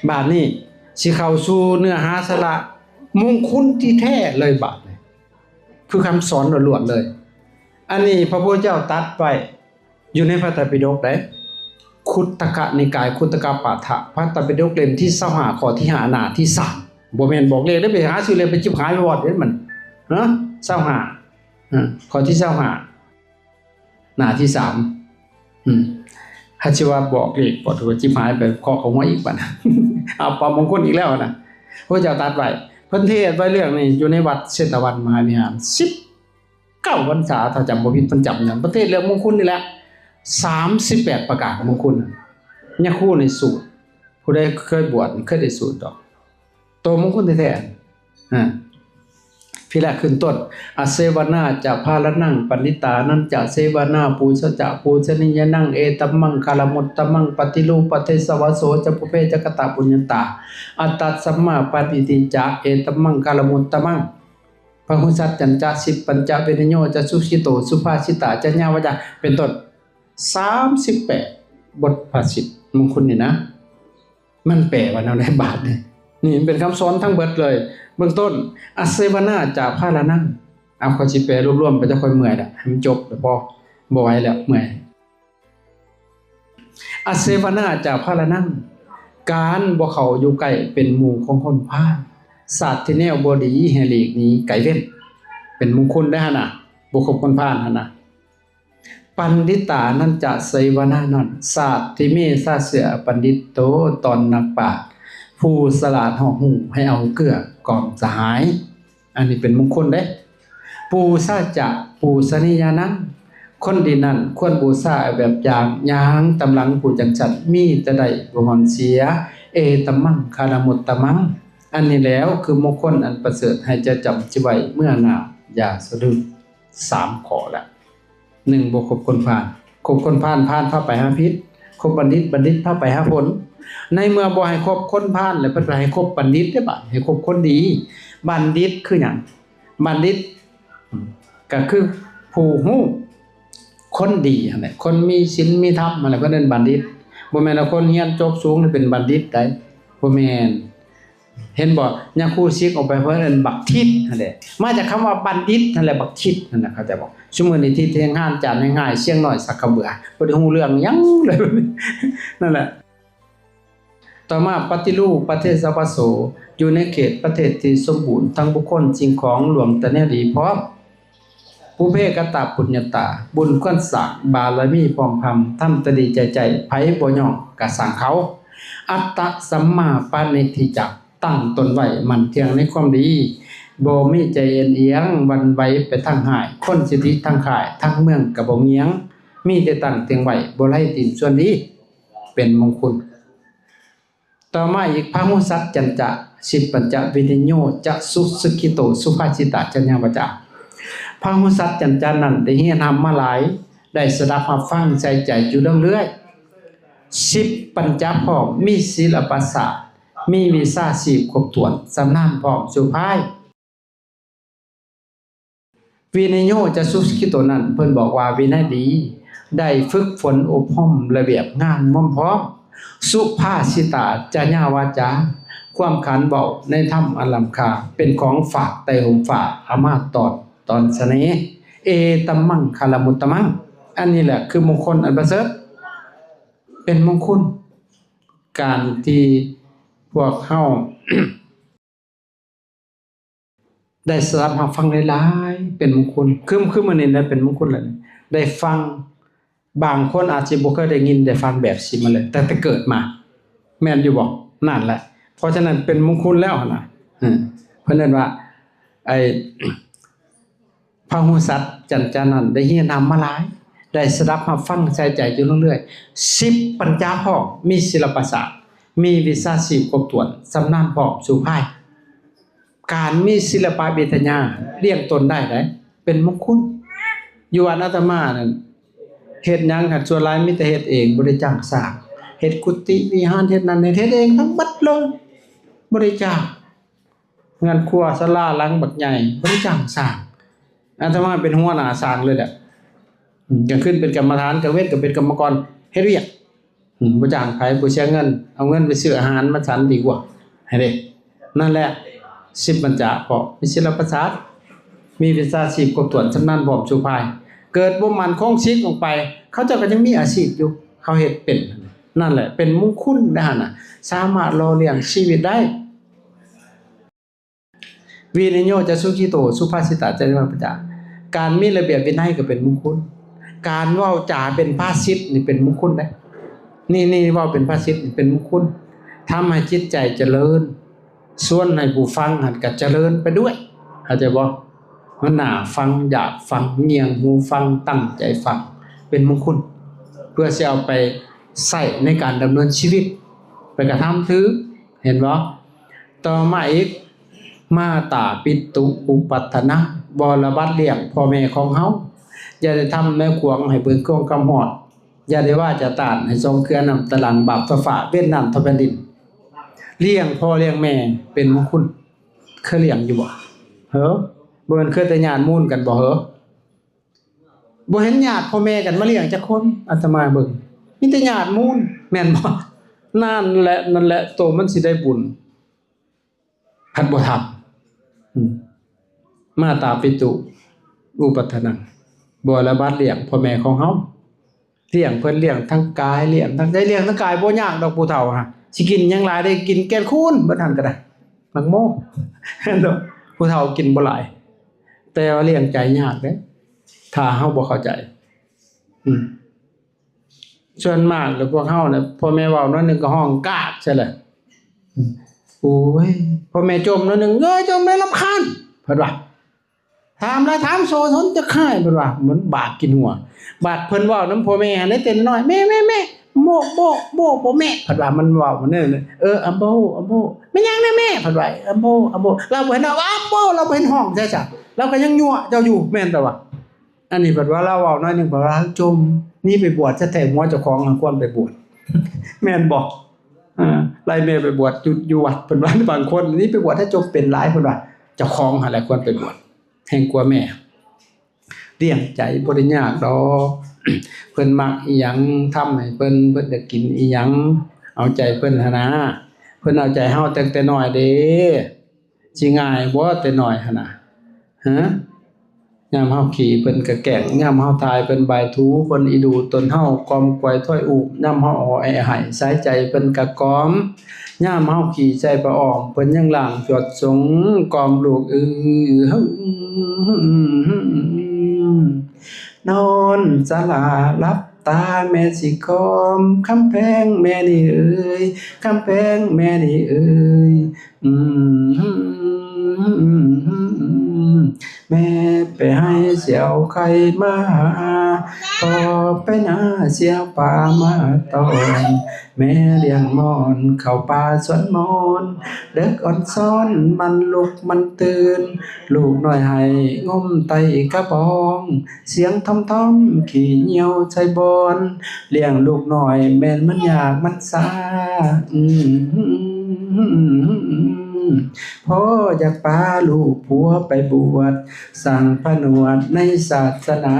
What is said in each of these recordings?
ບາດນີ້ຊິເຂົ້າສູ່ເນື້ອຫາສາລະມຸງຄຸນທີ່ແທ້ເລີຍ ບາດນີ້ຄືຄຳສອນລ້ວນໆເລີຍ. ອັນນີ້ພະພຸດທະເຈົ້າຕັດໄວ້ຢູ່ໃນພະໄຕຣປິດົກເດ້ ຄຸດຕະກະນິກາຍ ຄຸດຕະກະປາຖະ ພະໄຕຣປິດົກເຫຼັ້ມທີຊາວຫ້າ ຂໍ້ທີຫ້າ ໜ້າທີສາມ. ບໍ່ແມ່ນບອກເລກເດ້ ໄປຫາຊື້ເຫຼັ້ມໄປຈິບຂາຍໄປວອດເດ້ມັນ ຮະ ຊາວຫ້າ ຮະ ຂໍ້ທີຊາວຫ້າ ໜ້າທີສາມ. ອືມ ຖ້າຊິວ່າບອກເລກ ບອກຖືກວ່າຈິບຫາຍໄປເຄາະເຂົ້າຫົວອີກບັດ ເອົາປາມົງຄຸນອີກແລ້ວນະ. ພະເຈົ້າຕັດໄວ້ ເພິ່ນເທດໄວ້ເລື່ອງນີ້ຢູ່ໃນວັດເຊຕະວັນມະຫາວິຫານ ສິບເກົ້າພັນສາ ຖ້າຈຳບໍ່ຜິດ ເພິ່ນຈຳນຳ ເພິ່ນເທດເລື່ອງມົງຄຸນນີ້ແຫຼະ ສາມສິບແປດປະການມົງຄຸນ. ຍາຄູໃນສູດ ຜູ້ໃດເຄີຍບວດເຄີຍໄດ້ສູດດອກ ໂຕມົງຄຸນແທ້ໆ ອາ ພີລະຂຶ້ນຕົ້ນ ອະເສວະນາຈະພາລະນັງ ປັນດິຕານັນຈະເສວະນາ ປູຊະຈະປູຊະນີຍານັງ ເອຕະມັງຄາລະມຸດຕະມັງ ປະຕິລູປະເທສະວະໂສຈະ ປຸເພຈະກະຕະປຸນຍັນຕາ ອັດຕະສຳມາປານິທິຈະ ເອຕະມັງຄາລະມຸດຕະມັງ ພະຫຸສັດຈັນຈະ ສິບປັນຈະ ວິນິໂຍຈະ ສຸຂິໂຕ ສຸພາສິຕາ ຈະຍາວາຈາ ເປັນຕົ້ນ ສາມສິບແປດບົດພະສິດມົງຄຸນນີ້ນະ. ມັນແປວ່າແນວໃດບາດນີ້? ນີ້ມັນເປັນຄຳສອນທັງເບິດເລີຍ. ເບື້ອງຕົ້ນ ອະເສວະນາຈາພາລະນັງ ເອົາ ຂ້ອຍຊິແປລວມໆໄປ ແຕ່ຂ້ອຍເມື່ອຍລະ ໃຫ້ມັນຈົບລະພໍ ບໍ່ໄຫວແລ້ວ ເມື່ອຍ. ອະເສວະນາຈາພາລະນັງ ການບໍ່ເຂົ້າຢູ່ໃກ້ເປັນໝູ່ຂອງຄົນພານ ຊາດທີ່ແນວບໍ່ດີໃຫ້ຫຼີກໜີໄກເວັ້ນ ເປັນມຸງຄຸນໄດ໋ຫັ້ນນະ ບໍ່ຄົບຄົນພານຫັ້ນນະ. ປັນດິຕານັນຈະເສວະນານັງ ຊາດທີ່ມີຊາເຊື້ອ ປັນດິດໂຕ ຕອນນັກປາດ ຜູ້ສະຫຼາດຮອບຮູ້ ໃຫ້ເອົາເກື້ອກອມສະຫາຍ ອັນນີ້ເປັນມຸງຄຸນເດ້. ປູຊາຈະ ປູຊະນີຍານັງ ຄົນດີນັ້ນຄວນບູຊາແບບຢ່າງ ຍ່າງຕາມຫຼັງຜູ້ຈັ່ງຊັ້ນ ມີແຕ່ໄດ້ບໍ່ຮອນເສຍ ເອຕະມັງຄາລະມຸດຕະມັງ ອັນນີ້ແຫຼວຄືມຸງຄຸນອັນປະເສີດ ໃຫ້ເຈົ້າຈຳຊິໄວ້ເມື່ອໜ້າ ຢ່າສະດຶ້ງ. ສາມຂໍ້ລະ ໜຶ່ງ ບໍ່ຄົບຄົນພານ ຄົບຄົນພານ ພານພາໄປຫາຜິດ ຄົບບັນດິດ ບັນດິດພາໄປຫາຜົນ. ໃນເມື່ອບໍ່ໃຫ້ຄົບຄົນພານແລ້ວ ເພິ່ນກໍໃຫ້ຄົບບັນດິດເດ້ບາດ ໃຫ້ຄົບຄົນດີ. ບັນດິດຄືຫຍັງ? ບັນດິດ ອືມ ກໍຄືຜູ້ຮູ້ ຄົນດີຫັ້ນແຫຼະ ຄົນມີສິນມີທຳຫັ້ນແຫຼະ ເພິ່ນເອີ້ນບັນດິດ. ບໍ່ແມ່ນວ່າຄົນຮຽນຈົບສູງແລ້ວເປັນບັນດິດໃດ໋ ບໍ່ແມ່ນ. ເຫັນບໍ່? ຍາຄູສິກອອກໄປເພິ່ນເອີ້ນບັກທິດຫັ້ນແຫຼະ ມາຈາກຄຳວ່າບັນດິດຫັ້ນແຫຼະ ບັກທິດຫັ້ນນະ ເຂົ້າໃຈບໍ່? ຊຸມື້ນີ້ທິດແຮງຮ້ານ ຈານແຮງຮ້າຍ ຊຽງນ້ອຍສັກກະເບືອ ບໍ່ໄດ້ຮູ້ເລື່ອງຫຍັງເລີຍ ນັ້ນແຫຼະ. ຕໍ່ມາ ປະຕິລູປະເທສະວະໂສ ຢູ່ໃນເຂດປະເທດທີ່ສົມບູນ ທັງບຸກຄົນ ສິ່ງຂອງ ລວມແຕ່ແນວດີພ້ອມ ປຸເພກະຕະປຸນຍະຕາ ບຸນຄວນສ້າງ ບາລະມີພ້ອມພຳ ທຳແຕ່ດີໃຈໃຈ ໃຜບໍ່ຍອມກະຊ່າງເຂົາ. ອັດຕະສຳມາປານິທິຈະ ຕັ້ງຕົນໄວ້ໝັ້ນທ່ຽງໃນຄວາມດີ ບໍ່ມີໃຈເອັນອຽງຫວັ່ນໄຫວໄປທາງຮ້າຍ ຄົນສິດທິທັງຄ້າຍທັງເມືອງກະບໍ່ງຽງ ມີແຕ່ຕັ້ງທ່ຽງໄວ້ ບໍ່ໄຫຼຖິ້ມຊວນດີ ເປັນມຸງຄຸນ. ຕໍ່ມາອີກ ພະຫຸສັດຈັນຈະ ສິບປັນຈະ ວິນິໂຍຈະ ສຸສຸຂິໂຕ ສຸພາສິຕາ ຈະຍາວາຈາ ພະຫຸສັດຈັນຈະນັ້ນໄດ້ຮຽນຮ່ຳມາຫຼາຍ ໄດ້ສະດັບຮັບຟັງໃສ່ໃຈຢູ່ເລື້ອຍໆ ສິບປັນຈະພ້ອມ ມີສິລະປະສາດ ມີວິຊາຊີບຄົບຖ້ວນ ຊຳນານພ້ອມສູ່ພາຍ. ວິນິໂຍຈະ ສຸສິກຂິໂຕນັ້ນ ເພິ່ນບອກວ່າວິໄນດີ ໄດ້ຝຶກຝົນອົບຮົມລະບຽບງານມວມພ້ອມ ສຸພາສິຕາ ຈະຍາວາຈາ ຄວາມຂັນເວົ້າໃນທຳອັນລ້ຳຄ່າ ເປັນຂອງຝາກໃຕ້ຮົ່ມຟ້າ ອາມາດຕອນ ຕອນສະເໜ່ ເອຕະມັງຄາລະມຸດຕະມັງ ອັນນີ້ແຫຼະຄືມຸງຄຸນອັນປະເສີດ ເປັນມຸງຄຸນ ການທີ່ພວກເຮົາ ໄດ້ສະດັບຮັບຟັງຫຼາຍໆ ເປັນມຸງຄຸນ ຄື ຄືມື້ນີ້ນະ ເປັນມຸງຄຸນແລ້ວ ໄດ້ຟັງ ບາງຄົນອາດຊິບໍ່ເຄີຍໄດ້ຍິນໄດ້ຟັງແບບຊີ້ມາເລີຍ ຕັ້ງແຕ່ເກີດມາ ແມ່ນຢູ່ບໍ່? ນັ້ນແຫຼະ ເພາະສະນັ້ນເປັນມຸງຄຸນແລ້ວຫັ້ນນະ ເອີ ເພິ່ນເອີ້ນວ່າ ໄອ້ ພະຫຸສັດຈັນຈານັ້ນ ໄດ້ຮຽນຮ່ຳມາຫຼາຍ ໄດ້ສະດັບຮັບຟັງໃສ່ໃຈຢູ່ເລື້ອຍໆ ສິບປັນຈາພ້ອມ ມີສິລະປະສາດ ມີວິຊາຊີບຄົບຖ້ວນ ຊຳນານພ້ອມສູ່ພາຍ ການມີສິລະປະວິທະຍາລ້ຽງຕົນໄດ້ໃດ ເປັນມຸງຄຸນ. ຢູ່ວັດອາດຕະມານັ້ນ ເຮັດຫຍັງຫັ້ນ ສ່ວນຫຼາຍມີແຕ່ເຮັດເອງ ບໍ່ໄດ້ຈ້າງສ້າງ ເຮັດກຸຕິວິຫານ ເຮັດນັ້ນເຮັດ ເຮັດເອງທັງໝົດເລີຍ ບໍ່ໄດ້ຈ້າງ ເຮືອນຄົວສາລາຫຼັງບັກໃຫຍ່ ບໍ່ໄດ້ຈ້າງສ້າງ ອາດຕະມາເປັນຫົວໜ້າສ້າງເລີຍແຫຼະ ກາງຄືນເປັນກຳມະຖານ ກາງເວັນກໍເປັນກຳມະກອນ ເຮັດວຽກ ອືມ ບໍ່ຈ້າງໃຜ ບໍ່ເສຍເງິນ ເອົາເງິນໄປຊື້ອາຫານມາສັນດີກວ່າ ໃຫ້ເດ້. ນັ້ນແຫຼະ ສິບບັນຈາ ເພາະມີສິລະປະສາດ ມີວິຊາຊີບຄົບຖ້ວນ ຊຳນານພ້ອມສູ່ຝ່າຍ ເກີດບໍ່ໝັ້ນຄົງສິກອອກໄປ ເຂົາເຈົ້າກໍຍັງມີອາຊີບຢູ່ ເຂົາເຮັດເປັນ. ນັ້ນແຫຼະ ເປັນມຸງຄຸນໄດ໋ຫັ້ນນະ ສາມາດຫຼໍ່ລ້ຽງຊີວິດໄດ້. ວິນະໂຍ ຈະສຸກິໂຕ ສຸພາສິຕາ ຈະນິມະປະຈາ ການມີລະບຽບວິໄນກໍເປັນມຸງຄຸນ ການເວົ້າຈາເປັນພາສິດນີ້ເປັນມຸງຄຸນເດ້. ນີ້ ນີ້ເວົ້າເປັນພາສິດນີ້ເປັນມຸງຄຸນ ທຳໃຫ້ຈິດໃຈຈະເລີນ ຊວນໃຫ້ຜູ້ຟັງຫັ້ນກໍຈະເລີນໄປດ້ວຍ ເຂົ້າໃຈບໍ່? ມັນໜ້າຟັງ ຢາກຟັງ ງຽງຫູຟັງ ຕັ້ງໃຈຟັງ ເປັນມຸງຄຸນ ເພື່ອຊິເອົາໄປໃຊ້ໃນການດຳເນີນຊີວິດ ໄປກະທຳຖືກ ເຫັນບໍ່? ຕໍ່ມາອີກ ມາຕາປິຕຸອຸປັດຖະນັງ ບໍລະບັດລ້ຽງພໍ່ແມ່ຂອງເຮົາ ຢ່າໄດ້ທຳແນວຂວາງໃຫ້ເບິ່ງຄວາມຄຳຮອດ ຢ່າໄດ້ວາຈາຕ້ານໃຫ້ສອງເຄືອນ້ຳຕາຫຼັງ ບາບຟ້າຟ້າ ເວັນນ້ຳທົ່ວແຜ່ນດິນ. ລ້ຽງພໍ່ລ້ຽງແມ່ເປັນມຸງຄຸນ ເຄີຍລ້ຽງຢູ່ບໍ່ເຫີ? ບໍ່ແມ່ນເຄີຍແຕ່ຍາດມູນກັນບໍ່ເຫີ? ບໍ່ເຫັນຍາດພໍ່ແມ່ກັນມາລ້ຽງຈັກຄົນ ອາດຕະມາເບິ່ງ ມີແຕ່ຍາດມູນ ແມ່ນບໍ່? ນັ້ນແຫຼະ ນັ້ນແຫຼະ ໂຕມັນຊິໄດ້ບຸນ ພັດບໍ່ທຳ. ອືມ ມາຕາປິຕຸອຸປັດຖະນັງ ບໍລະບັດລ້ຽງພໍ່ແມ່ຂອງເຮົາ ລ້ຽງເພິ່ນ ລ້ຽງທັງກາຍ ລ້ຽງທັງໃຈ ລ້ຽງທັງກາຍບໍ່ຍາກດອກ ຜູ້ເຖົ້າຫະ ຊິກິນຫຍັງຫຼາຍ ໄດ້ກິນແກ່ນຄູນເບິດຫັ້ນກໍໄດ້ ໝາກໂມ ເຫັນບໍ່? ຜູ້ເຖົ້າກິນບໍ່ຫຼາຍ ແຕ່ວ່າລ້ຽງໃຈຍາກເດ້ ຖ້າເຮົາບໍ່ເຂົ້າໃຈ. ອືມ ສ່ວນມາກແລ້ວພວກເຮົານະ ພໍ່ແມ່ເວົ້າໜ້ອຍໜຶ່ງກໍຮ້ອງກາກໃສ່ແຫຼະ. ໂອ້ຍ ພໍ່ແມ່ຈົ່ມໜ້ອຍໜຶ່ງ ເອີ ຈົ່ມແລ້ວລຳຄານ ເພິ່ນວ່າ ຖາມຫຼາຍຖາມໂຊຊົນຈັກຄ້າຍ ເພິ່ນວ່າ ມັນບາກກິນຫົວ. ບາດເພິ່ນເວົ້ານຳພໍ່ແມ່ຫັ້ນເດ້ ແຕ່ນ້ອຍ ແມ່ ແມ່ ແມ່ ໂມ ໂມ ໂມ ບໍ່ແມ່ ເພິ່ນວ່າ ມັນເວົ້າແນວນັ້ນ ເອີ ອຳໂບ ອຳໂບ ແມ່ນຫຍັງນະແມ່ ເພິ່ນວ່າ ອຳໂບ ອຳໂບ ລາວບໍ່ເຫັນເວົ້າ ອຳໂບ ລາວບໍ່ເຫັນຮ້ອງໃສ່ຊະ ລາວກໍຍັງຍົວະເຈົ້າຢູ່ ແມ່ນແຕ່ວ່າ ອັນນີ້ເພິ່ນວ່າລາວເວົ້າໜ້ອຍໜຶ່ງ ເພິ່ນວ່າຈົມ ໜີໄປບວດຊະແທ້ ຫົວເຈົ້າຂອງຄວນໄປບວດ ແມ່ນບໍ່? ເອີ ໄລ່ແມ່ໄປບວດຢູ່ ຢູ່ວັດ ເພິ່ນວ່າ ບາງຄົນໜີໄປບວດໃຫ້ຈົມເປັນຫຼາຍ ເພິ່ນວ່າ ເຈົ້າຂອງຫັ້ນແຫຼະຄວນໄປບວດ ແຮງກວ່າແມ່. ລ້ຽງໃຈບໍ່ໄດ້ຍາກດອກ ເພິ່ນມັກອີ່ຫຍັງທຳໃຫ້ເພິ່ນ ເພິ່ນຢາກກິນອີ່ຫຍັງ ເອົາໃຈເພິ່ນຫັ້ນນາ ເພິ່ນເອົາໃຈເຮົາຕັ້ງແຕ່ນ້ອຍເດ້. ຊິງ່າຍບໍ່ແຕ່ນ້ອຍຫັ້ນນະ ຮະ? ຍາມເຮົາຂີ້ເພິ່ນກະແກງ ຍາມເຮົາຖ່າຍເພິ່ນບາຍຖູ ເພິ່ນອີດູຕົນເຮົາ ກອມກວາຍຖ້ອຍອູບ ຍາມເຮົາອໍແອໄຫ້ ສາຍໃຈເພິ່ນກະກອມ ຍາມເຮົາຂີ້ໃສ່ຜ້າອ້ອມ ເພິ່ນຍັງລ້າງຈວດສົງ ກອມລູກເອີຍ ນອນສະຫຼາຫຼັບຕາ ແມ່ຊິກອມ ຄຳແພງແມ່ນີ້ເອີຍ ຄຳແພງແມ່ນີ້ເອີຍ ອືມ ແມ່ໄປໄຮ່ສຽວໄຂ່ມາຫາ ພໍ່ໄປນາສຽວປາມາຕ້ອນ ແມ່ລ້ຽງມອນເຂົ້າປ່າສວນມອນ ເດິກອ່ອນຊ້ອນມັນລຸກມັນຕື່ນ ລູກນ້ອຍໄຫ້ງົມໄຕ້ກະບອງ ສຽງທອມໆຂີ້ຍ່ຽວໃສ່ບ່ອນ ລ້ຽງລູກນ້ອຍແມ່ນມັນຍາກມັນຊາ ພໍ່ຢາກປາລູກຜົວໄປບວດ ສ້າງພະໜວດໃນສາສະໜາ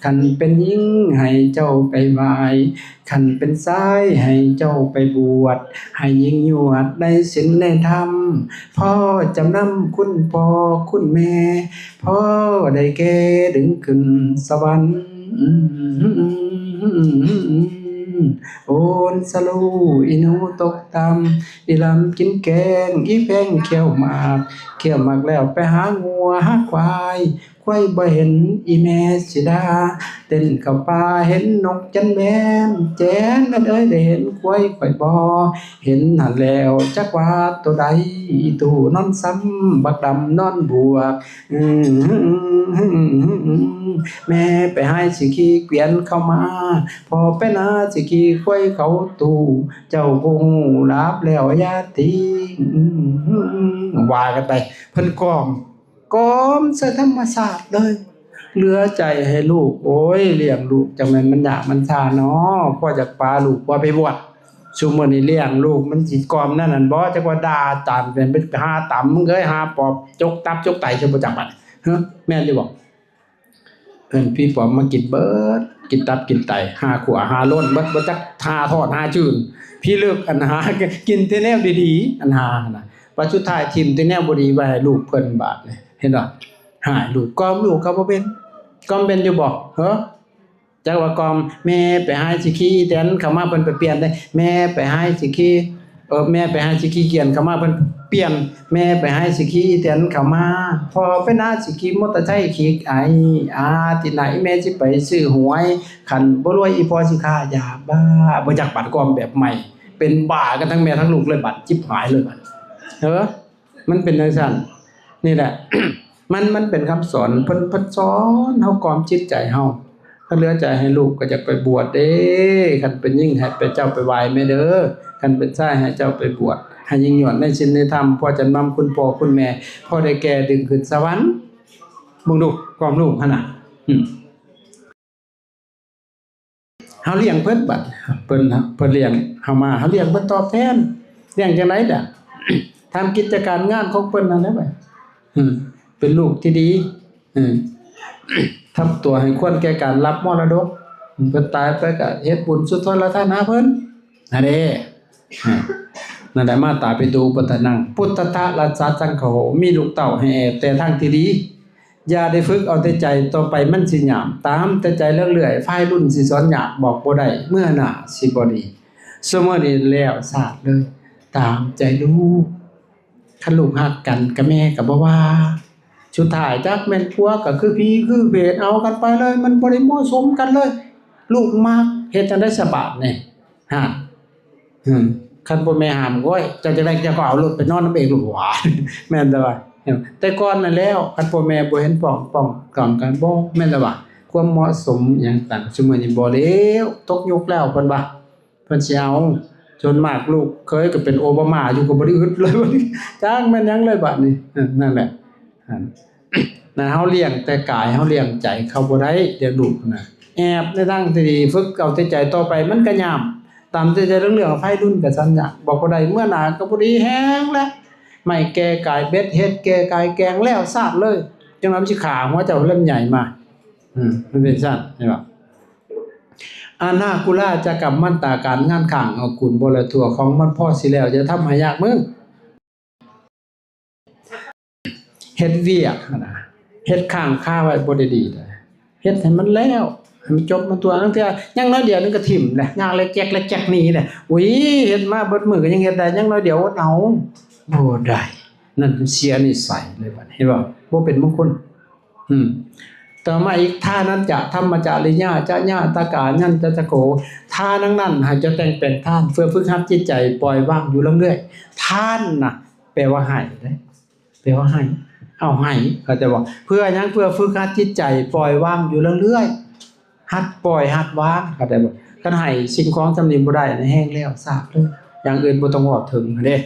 ຄັນເປັນຍິງໃຫ້ເຈົ້າໄປໄຫວ້ ຄັນເປັນຊາຍໃຫ້ເຈົ້າໄປບວດ ໃຫ້ຍິງຍວດໃນສິນໃນທຳ ພໍ່ຈຳນຳຄຸນພໍ່ຄຸນແມ່ ພໍ່ໄດ້ແກ່ດຶງຂຶ້ນສະຫວັນ ໂອນສະລູ ອີ່ໜູຕົກຕ່ຳ ອີ່ລຳກິນແກງ ອີ່ແພງຂ້ຽວໝາກ ຂ້ຽວໝາກແລ້ວໄປຫາງົວຫາຄວາຍ ຄວາຍບໍ່ເຫັນອີ່ແມ່ຊິດ່າ ເຕັ້ນເຂົ້າປ່າເຫັນນົກຈັນແບນ ແຈນແມ່ນເອີຍ ໄດ້ເຫັນຄວາຍຂ້ອຍບໍ່ ເຫັນຫັ້ນແລ້ວຈັກວ່າໂຕໃດ ອີ່ຕູ້ນອນຊຳ ບັກດຳນອນບວກ ແມ່ໄປໄຮ່ຊິຂີ່ກວຽນເຂົ້າມາ ພໍ່ໄປນາຊິຂີ່ຄວາຍເຂົ້າຕູ້ ເຈົ້າຜູ້ຮູ້ລາບແລ້ວຢ່າຕິງ ວ່າກັນໄປ ເພິ່ນກອມ ກອມໃສ່ທຳມະຊາດເລີຍ ເຫຼືອໃຈໃຫ້ລູກ ໂອ້ຍ ລ້ຽງລູກຈັ່ງແມ່ນມັນຍາກມັນຊາເນາະ ພໍ່ຢາກປາລູກຜົວໄປບວດ ຊຸມື້ນີ້ລ້ຽງລູກມັນຊິກອມແນວນັ້ນບໍ່ ຈັກວ່າດ່າຕາມ ເປັນໄປຫາຕຳ ມຶງເອີຍ ຫາປອບຈົກຕັບຈົກໄຕ ຊິບໍ່ຈັກບັດ ຮະ ແມ່ນຢູ່ບໍ່? ເອີ້ນຜີປອມມາກິນເບິດ ກິນຕັບກິນໄຕ ຫາຂົວຫາໂລ້ນເບິດ ບໍ່ຈັກຫາທອດຫາຈືນ ຜີເລິກ ອັນຫາ ກິນແຕ່ແນວດີໆ ອັນຫາຫັ້ນນະ ບັດສຸດທ້າຍຖິ້ມແຕ່ແນວບໍ່ດີໄວ້ໃຫ້ລູກເພິ່ນບາດນີ້ ເຫັນບໍ່? ຮ້າຍລູກ ກ່ອມລູກກໍບໍ່ເປັນ ກ່ອມເປັນຢູ່ບໍ່? ເອີ ຈັກວ່າກ່ອມ ແມ່ໄປຫາຊິຂີ້ອີ່ແຕນເຂົ້າມາ ເພິ່ນໄປປ່ຽນເດ້ ແມ່ໄປຫາຊິຂີ້ ເອີ ແມ່ໄປຫາຊິຂີ້ກ່ຽນເຂົ້າມາ ເພິ່ນປ່ຽນ ແມ່ໄປຫາຊິຂີ້ອີ່ແຕນເຂົ້າມາ ພໍ່ໄປນາຊິຂີ່ມໍເຕີໄຊຂີ່ໄອ ອາ ທີ່ໄຫນແມ່ຊິໄປຊື້ຫວຍ ຄັນບໍ່ລວຍອີ່ພໍ່ຊິຄ້າຢາບ້າ ບໍ່ຈັກບາດ ກ່ອມແບບໃໝ່ ເປັນບ້າກັນທັງແມ່ທັງລູກເລີຍບາດ ຈິບຫາຍເລີຍບາດ ເອີ. ມັນເປັນຈັ່ງຊັ້ນ ນີ້ແຫຼະ ມັນ ມັນເປັນຄຳສອນ ເພິ່ນ ເພິ່ນສອນເຮົາ ກ່ອມຈິດໃຈເຮົາ ຄັນເຫຼືອໃຈໃຫ້ລູກກໍຢາກໄປບວດເດ້ ຄັນເປັນຍິງໃຫ້ໄປ ເຈົ້າໄປໄຫວ້ແມ່ເດີ ຄັນເປັນຊາຍໃຫ້ເຈົ້າໄປບວດ ໃຫ້ຍິ່ງຍອດໃນສິນໃນທຳ ພໍຈະນຳຄຸນພໍ່ຄຸນແມ່ ພໍໄດ້ແກ່ດຶງຂຶ້ນສະຫວັນ ເບິ່ງດູ ກ່ອມລູກຫັ້ນນະ ອືມ. ເຮົາລ້ຽງເພິ່ນບັດ ເພິ່ນ ເພິ່ນລ້ຽງເຮົາມາ ເຮົາລ້ຽງເພິ່ນຕອບແທນ ລ້ຽງຈັ່ງໃດລະ? ທຳກິດຈະການງານຂອງເພິ່ນນັ້ນແຫຼະ ເປັນລູກທີ່ດີ ທຳຕົວໃຫ້ຄວນແກ່ການຮັບມໍລະດົກ ເພິ່ນຕາຍໄປກໍເຮັດບຸນສຸນທອນລະທານຫາເພິ່ນ ຫັ້ນເດ້ ນັ້ນແຫຼະ ມາຕາປິໂຕອຸປັດຖານັງ ພຸດທະທະລັດສະສັງຄະໂຫ ມີລູກເຕົ້າໃຫ້ແອບແຕ່ທາງທີ່ດີ ຢ່າໄດ້ຝຶກເອົາແຕ່ໃຈ ຕໍ່ໄປມັນຊິຍາມ ຕາມແຕ່ໃຈເລື້ອຍໆ ພາຍລຸ້ນຊິສອນຍາກ ບອກບໍ່ໄດ້ ເມື່ອໜ້າຊິບໍ່ດີ ຊຸມື້ນີ້ແລ້ວຊາດເລີຍ ຕາມໃຈລູກ ຄັນລູກຮັກກັນກັບແມ່ກໍບໍ່ວ່າ ສຸດທ້າຍຈັກແມ່ນຜົວກໍຄືຜີຄືເຜດ ເອົາກັນໄປເລີຍ ມັນບໍ່ໄດ້ເໝາະສົມກັນເລີຍ ລູກມັກ ເຮັດຈັ່ງໃດສະບາດນີ້ ຮະ ອືມ ຄັນພໍ່ແມ່ຫ້າມ ໂອ້ຍ ເຈົ້າຈະໄດ້ ເຈົ້າກໍເອົາລົດໄປນອນນຳເອງໂລດຫວາ ແມ່ນແຕ່ວ່າ ແຕ່ກ່ອນນັ້ນແລ້ວ ຄັນພໍ່ແມ່ບໍ່ເຫັນພ້ອງ ປ້ອງກັນ ບໍ່ ແມ່ນແຕ່ວ່າ ຄວາມເໝາະສົມຫຍັງຕ່າງ ຊຸມື້ນີ້ບໍ່ແລ້ວ ຕົກຍຸກແລ້ວ ເພິ່ນວ່າ ເພິ່ນຊິເອົາ ສ່ວນມາກລູກເຂີຍກໍເປັນໂອບາມາຢູ່ ກໍບໍ່ໄດ້ອຶດເລີຍ ຈັກແມ່ນຫຍັງເລີຍບາດນີ້ ນັ້ນແຫຼະ ນັ້ນ ເຮົາລ້ຽງແຕ່ກາຍ ເຮົາລ້ຽງໃຈເຂົາບໍ່ໄດ້ ລ້ຽງລູກນະ ແອບໃນທາງທີ່ດີ ຝຶກເອົາແຕ່ໃຈ ຕໍ່ໄປມັນກະຍາມ ຕາມແຕ່ໃຈເລື່ອງໆ ໄພລຸ້ນກະສັນຍາ ບອກບໍ່ໄດ້ ເມື່ອໜ້າກະບໍ່ດີແຮງແລ້ວ ໄມ້ແກ່ກາຍເບັດ ເຫັດແກ່ກາຍແກງ ແລ້ວຊາດເລີຍ ຈັ່ງວ່າມັນຊິຂ້າຫົວເຈົ້າລຳໃຫຍ່ມາ ອືມ ມັນເປັນຊັ້ນ ເຫັນບໍ່? ອານາກຸລາຈະກຳມັນຕາການງານຂ້າງເອົາກຸນບໍລະທົ່ວຂອງມັນພໍຊິແລ້ວ ຢ່າທຳໃຫ້ຍາກມື ເຮັດວຽກຫັ້ນນະ ເຮັດຄ້າງຄາໄວ້ບໍ່ໄດ້ດີເດ້ ເຮັດໃຫ້ມັນແລ້ວ ໃຫ້ມັນຈົບມັນຕົວ ລາງເທື່ອຍັງໜ້ອຍດຽວໜຶ່ງກໍຖິ້ມແຫຼະ ຍາກແລະແຈກແລະແຈກໜີແຫຼະ ອຸ້ຍ ເຮັດມາເບິດມື້ກໍຍັງເຮັດໄດ້ ຍັງໜ້ອຍດຽວອົດເອົາ ບໍ່ໄດ້ ນັ້ນເສຍນິໄສເລີຍບັດນີ້ ເຫັນບໍ່? ບໍ່ເປັນມົງຄົນ. ອືມ ຕໍ່ມາອີກ ທານັນຈະ ທຳມະຈະລິຍາ ຈະຍາຕະກາ ຍັນຈະຈະໂກ ທານນັ້ນໃຫ້ເຈົ້າແຕ່ງແປງທານ ເພື່ອຝຶກຫັດຈິດໃຈປ່ອຍວາງຢູ່ເລື້ອຍໆ ທານນະ ແປວ່າໃຫ້ເດ້ ແປວ່າໃຫ້ ເອົາໃຫ້ ເຂົ້າໃຈບໍ່? ເພື່ອຫຍັງ? ເພື່ອຝຶກຫັດຈິດໃຈປ່ອຍວາງຢູ່ເລື້ອຍໆ ຫັດປ່ອຍຫັດວາງ ເຂົ້າໃຈບໍ່? ຄັນໃຫ້ສິ່ງຂອງສ່ຳນີ້ບໍ່ໄດ້ນະ ແຮງແລ້ວຊາດເລີຍ ຢ່າງອື່ນບໍ່ຕ້ອງເວົ້າເຖິງເດ້.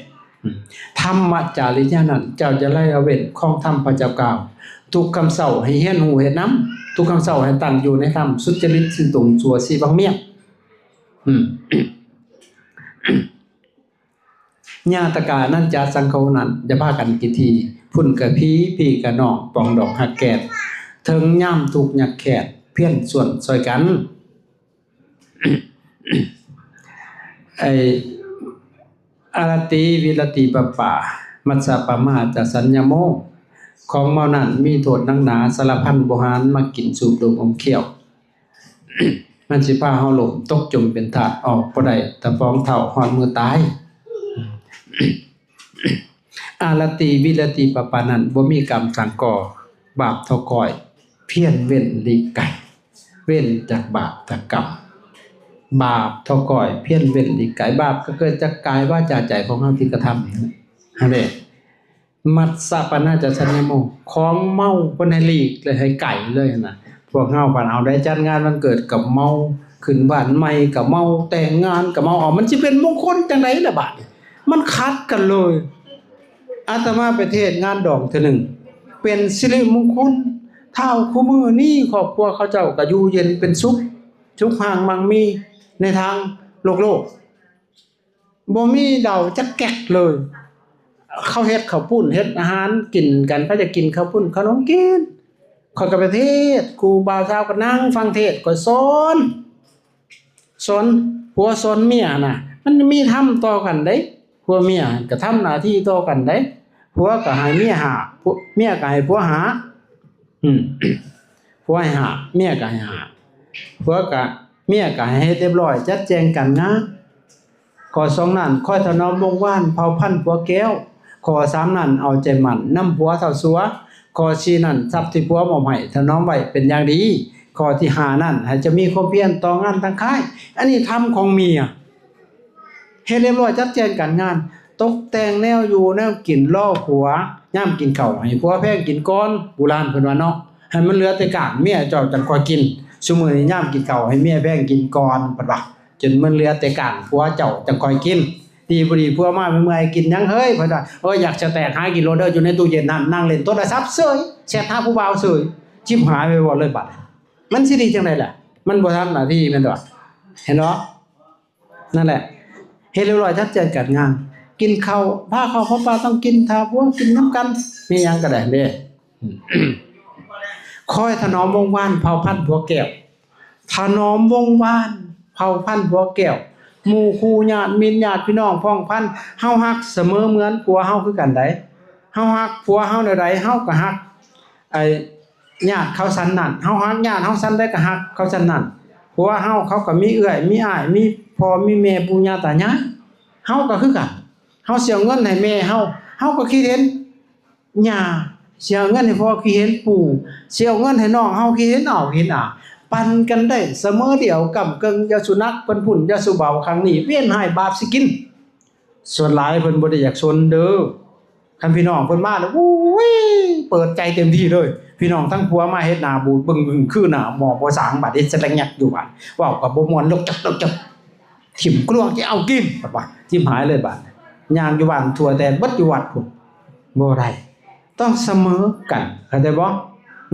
ທຳມະຈາລິຍະນັ້ນ ເຈົ້າຈະໄດ້ລະເວັ້ນຂອງທຳພະເຈົ້າກ່າວ ທຸກຄ່ຳເຊົ້າໃຫ້ຮຽນຮູ້ເຮັດນຳ ທຸກຄ່ຳເຊົ້າໃຫ້ຕັ້ງຢູ່ໃນທຳ ສຸດຈະລິດ ຊື່ຕົງ ຊົ່ວຊິບັງມຽງ ຍາຕະກາ ອະນັນຈະ ສັງໂຄ ນັ້ນ ຢ່າພາກັນກິດຖີ່ ພຸ້ນກະພີ່ ພີ້ກະນ້ອງ ປອງດອງຮັກແກ່ນ ເຖິງຍາມທຸກຍາກແຄ້ນ ພຽນຊວນຊ່ອຍກັນ. ໄອ້ ອາລະຕິ ວິລະຕິ ປະປາ ມັດສະປະມາຈະ ສັນຍະໂມ ຂອງເມົານັ້ນມີໂທດໜັກໜາ ສາລະພັນໂບຮານ ມັກກິນສູບດົມອົມຄ້ຽວ ມັນຊິພາເຮົາລົ້ມຕົກຈົມເປັນທາດ ອອກບໍ່ໄດ້ ຕະປອງເຖົ້າຮອດມື້ຕາຍ. ອາລະຕິ ວິລະຕິ ປະປາ ນັ້ນ ບໍ່ມີກຳສັງກໍ່ ບາບເທົ່າກ້ອຍ ພຽນເວັ້ນຫຼີກໄກ ເວັ້ນຈາກບາບຈາກກຳ ບາບເທົ່າກ້ອຍ ພຽນເວັ້ນຫຼີກໄກ ບາບກໍເກີດຈາກກາຍ ວາຈາ ໃຈຂອງເຮົາທີ່ກະທຳຫັ້ນເດ້. ມັດສະປະມາຈະ ສັນຍະໂມ ຂອງເມົາເພິ່ນໃຫ້ຫຼີກເລີຍ ໃຫ້ໄກເລີຍຫັ້ນນະ. ພວກເຮົາພັດເອົາໄດ້ຈັດງານວັນເກີດກໍເມົາ ຂຶ້ນບ້ານໃໝ່ກໍເມົາ ແຕ່ງງານກໍເມົາ ເອົາ ມັນຊິເປັນມົງຄົນຈັ່ງໃດລະບາດນີ້? ມັນຂັດກັນເລີຍ. ອາດຕະມາໄປເທດງານດອງເທື່ອໜຶ່ງ ເປັນສິລິມຸງຄຸນ ທ້າວ ຄູ່ມື້ນີ້ຄອບຄົວເຂົາເຈົ້າກໍຢູ່ເຢັນເປັນສຸກ ສຸກຮ່າງມັ່ງມີໃນທາງໂລກໆ ບໍ່ມີເຫຼົ້າຈັກແກັກເລີຍ. ເຂົາເຮັດເຂົ້າປຸ້ນ ເຮັດອາຫານກິນກັນ ເຂົາຈະກິນເຂົ້າປຸ້ນເຂົ້າໜົມກິນ ຂ້ອຍກໍໄປເທດ ຄູບ່າວສາວກໍນັ່ງຟັງເທດ ຂ້ອຍສອນ ສອນຜົວສອນເມຍນະ ມັນມີທຳຕໍ່ກັນເດ້. ຜົວເມຍກໍທຳໜ້າທີ່ຕໍ່ກັນເດ້ ຜົວກໍໃຫ້ເມຍຫ້າ ຜົວ ເມຍກໍໃຫ້ຜົວຫ້າ ອືມ ຜົວໃຫ້ຫ້າ ເມຍກໍໃຫ້ຫ້າ ຜົວກໍ ເມຍກໍໃຫ້ເຮັດຮຽບຮ້ອຍ ຈັດແຈງການງານ. ຂໍ້ສອງນັ້ນ ຄອຍຖະໜອມວົງວານ ເຜົ່າພັນຜົວແກ້ວ. ຂໍ້ສາມນັ້ນ ເອົາໃຈໝັ້ນນຳຜົວເທົ່າຊົວ. ຂໍ້ສີ່ນັ້ນ ຊັບທີ່ຜົວມອບໃຫ້ ຖະໜອມໄວ້ເປັນຢ່າງດີ. ຂໍ້ທີຫ້ານັ້ນ ໃຫ້ເຈົ້າມີຄວາມພຽນຕໍ່ງານທາງຄ້າຍ. ອັນນີ້ທຳຂອງເມຍ ເຮັດຮຽບຮ້ອຍ ຈັດແຈງການງານ ຕົກແຕ່ງແນວຢູ່ແນວກິນ ລໍຜົວ ຍາມກິນເຂົ້າໃຫ້ຜົວແພງກິນກ່ອນ. ໂບລານເພິ່ນວ່າເນາະ ໃຫ້ມັນເຫຼືອແຕ່ກ້າງ ເມຍເຈົ້າຈັ່ງຄ່ອຍກິນ. ຊຸມື້ນີ້ຍາມກິນເຂົ້າໃຫ້ເມຍແພງກິນກ່ອນ ເພິ່ນວ່າ ຈົນມັນເຫຼືອແຕ່ກ້າງ ຜົວເຈົ້າຈັ່ງຄ່ອຍກິນ. ດີບໍ່ດີຜົວມາເມື່ອຍໆ ກິນຫຍັງເຮີ້ຍ ເພິ່ນວ່າ. ໂອ້ຍ ຢາກສະແຕກ ຫາກິນໂລດເດີ ຢູ່ໃນຕູ້ເຢັນນັ້ນ ນັ່ງຫຼິ້ນໂທລະສັບເສີຍ ແຊັດຫາຜູ້ບ່າວເສີຍ ຈິບຫາຍໄປໝົດເລີຍບາດ. ມັນຊິດີຈັ່ງໃດລະ ມັນບໍ່ທຳໜ້າທີ່ແມ່ນບໍ່ ເຫັນບໍ່? ນັ້ນແຫຼະ ເຮັດຮຽບຮ້ອຍ ຈັດແຈງການງານ ກິນເຂົ້າ ພາເຂົ້າພາປາຕ້ອງກິນ ຖ້າຜົວກິນນຳກັນ ມີຫຍັງກໍໄດ້ເດ້. ຄອຍຖະໜອມວົງວານ ເຜົ່າພັນຜົວແກ້ວ. ຖະໜອມວົງວານ ເຜົ່າພັນຜົວແກ້ວ ໝູ່ຄູ່ຍາດມິດ ຍາດພີ່ນ້ອງພ້ອງພັນ ເຮົາຮັກສະເໝີເໝືອນຜົວເຮົາຄືກັນໃດ. ເຮົາຮັກຜົວເຮົາແນວໃດ ເຮົາກໍຮັກ ໄອ້ ຍາດເຂົາຊັ້ນນັ້ນ ເຮົາຮັກຍາດເຮົາຊັ້ນໃດກໍຮັກເຂົາຊັ້ນນັ້ນ. ຜົວເຮົາເຂົາກໍມີເອື້ອຍມີອ້າຍ ມີພໍ່ມີແມ່ ປູ່ຍ່າຕາຍາຍ ເຮົາກໍຄືກັນ. ເຮົາຊິເອົາເງິນໃຫ້ແມ່ເຮົາ ເຮົາກໍຄິດເຫັນຍ່າ ຊິເອົາເງິນໃຫ້ພໍ່ ຄິດເຫັນປູ່ ຊິເອົາເງິນໃຫ້ນ້ອງເຮົາ ຄິດເຫັນອາວເຫັນອາ ປັນກັນໄດ້ສະເໝີດຽວ ກ້ຳເກິ່ງ ຢ່າສູ່ໜັກເພິ່ນພຸ້ນ ຢ່າສູ່ເບົາຂ້າງນີ້ ວຽນຮ້າຍບາບຊິກິນ. ສ່ວນຫຼາຍເພິ່ນບໍ່ໄດ້ຢາກຊົນເດີ. ຄັນພີ່ນ້ອງເພິ່ນມາແລ້ວ ໂອ້ຍ ເປີດໃຈເຕັມທີ່ເລີຍ. ພີ່ນ້ອງທັງຜົວມາເຮັດໜ້າບູດບຶ້ງໆ ຄືໜ້າໝໍ້ບໍ່ສາງ ບາດເຮັດສະແລັງຍັກຢູ່ບາດ ເວົ້າກໍບໍ່ມ່ວນ ລົກຈັກ ລົກຈັກ ຖິ້ມກລວງຈະເອົາກິນ ບາດວ່າ ຖິ້ມຫາຍເລີຍບາດ. ຍ່າງຢູ່ບ້ານທົ່ວແຕກເບິດຢູ່ວັດພຸ້ນ ບໍ່ໄດ້. ຕ້ອງສະເໝີກັນ ເຂົ້າໃຈບໍ່?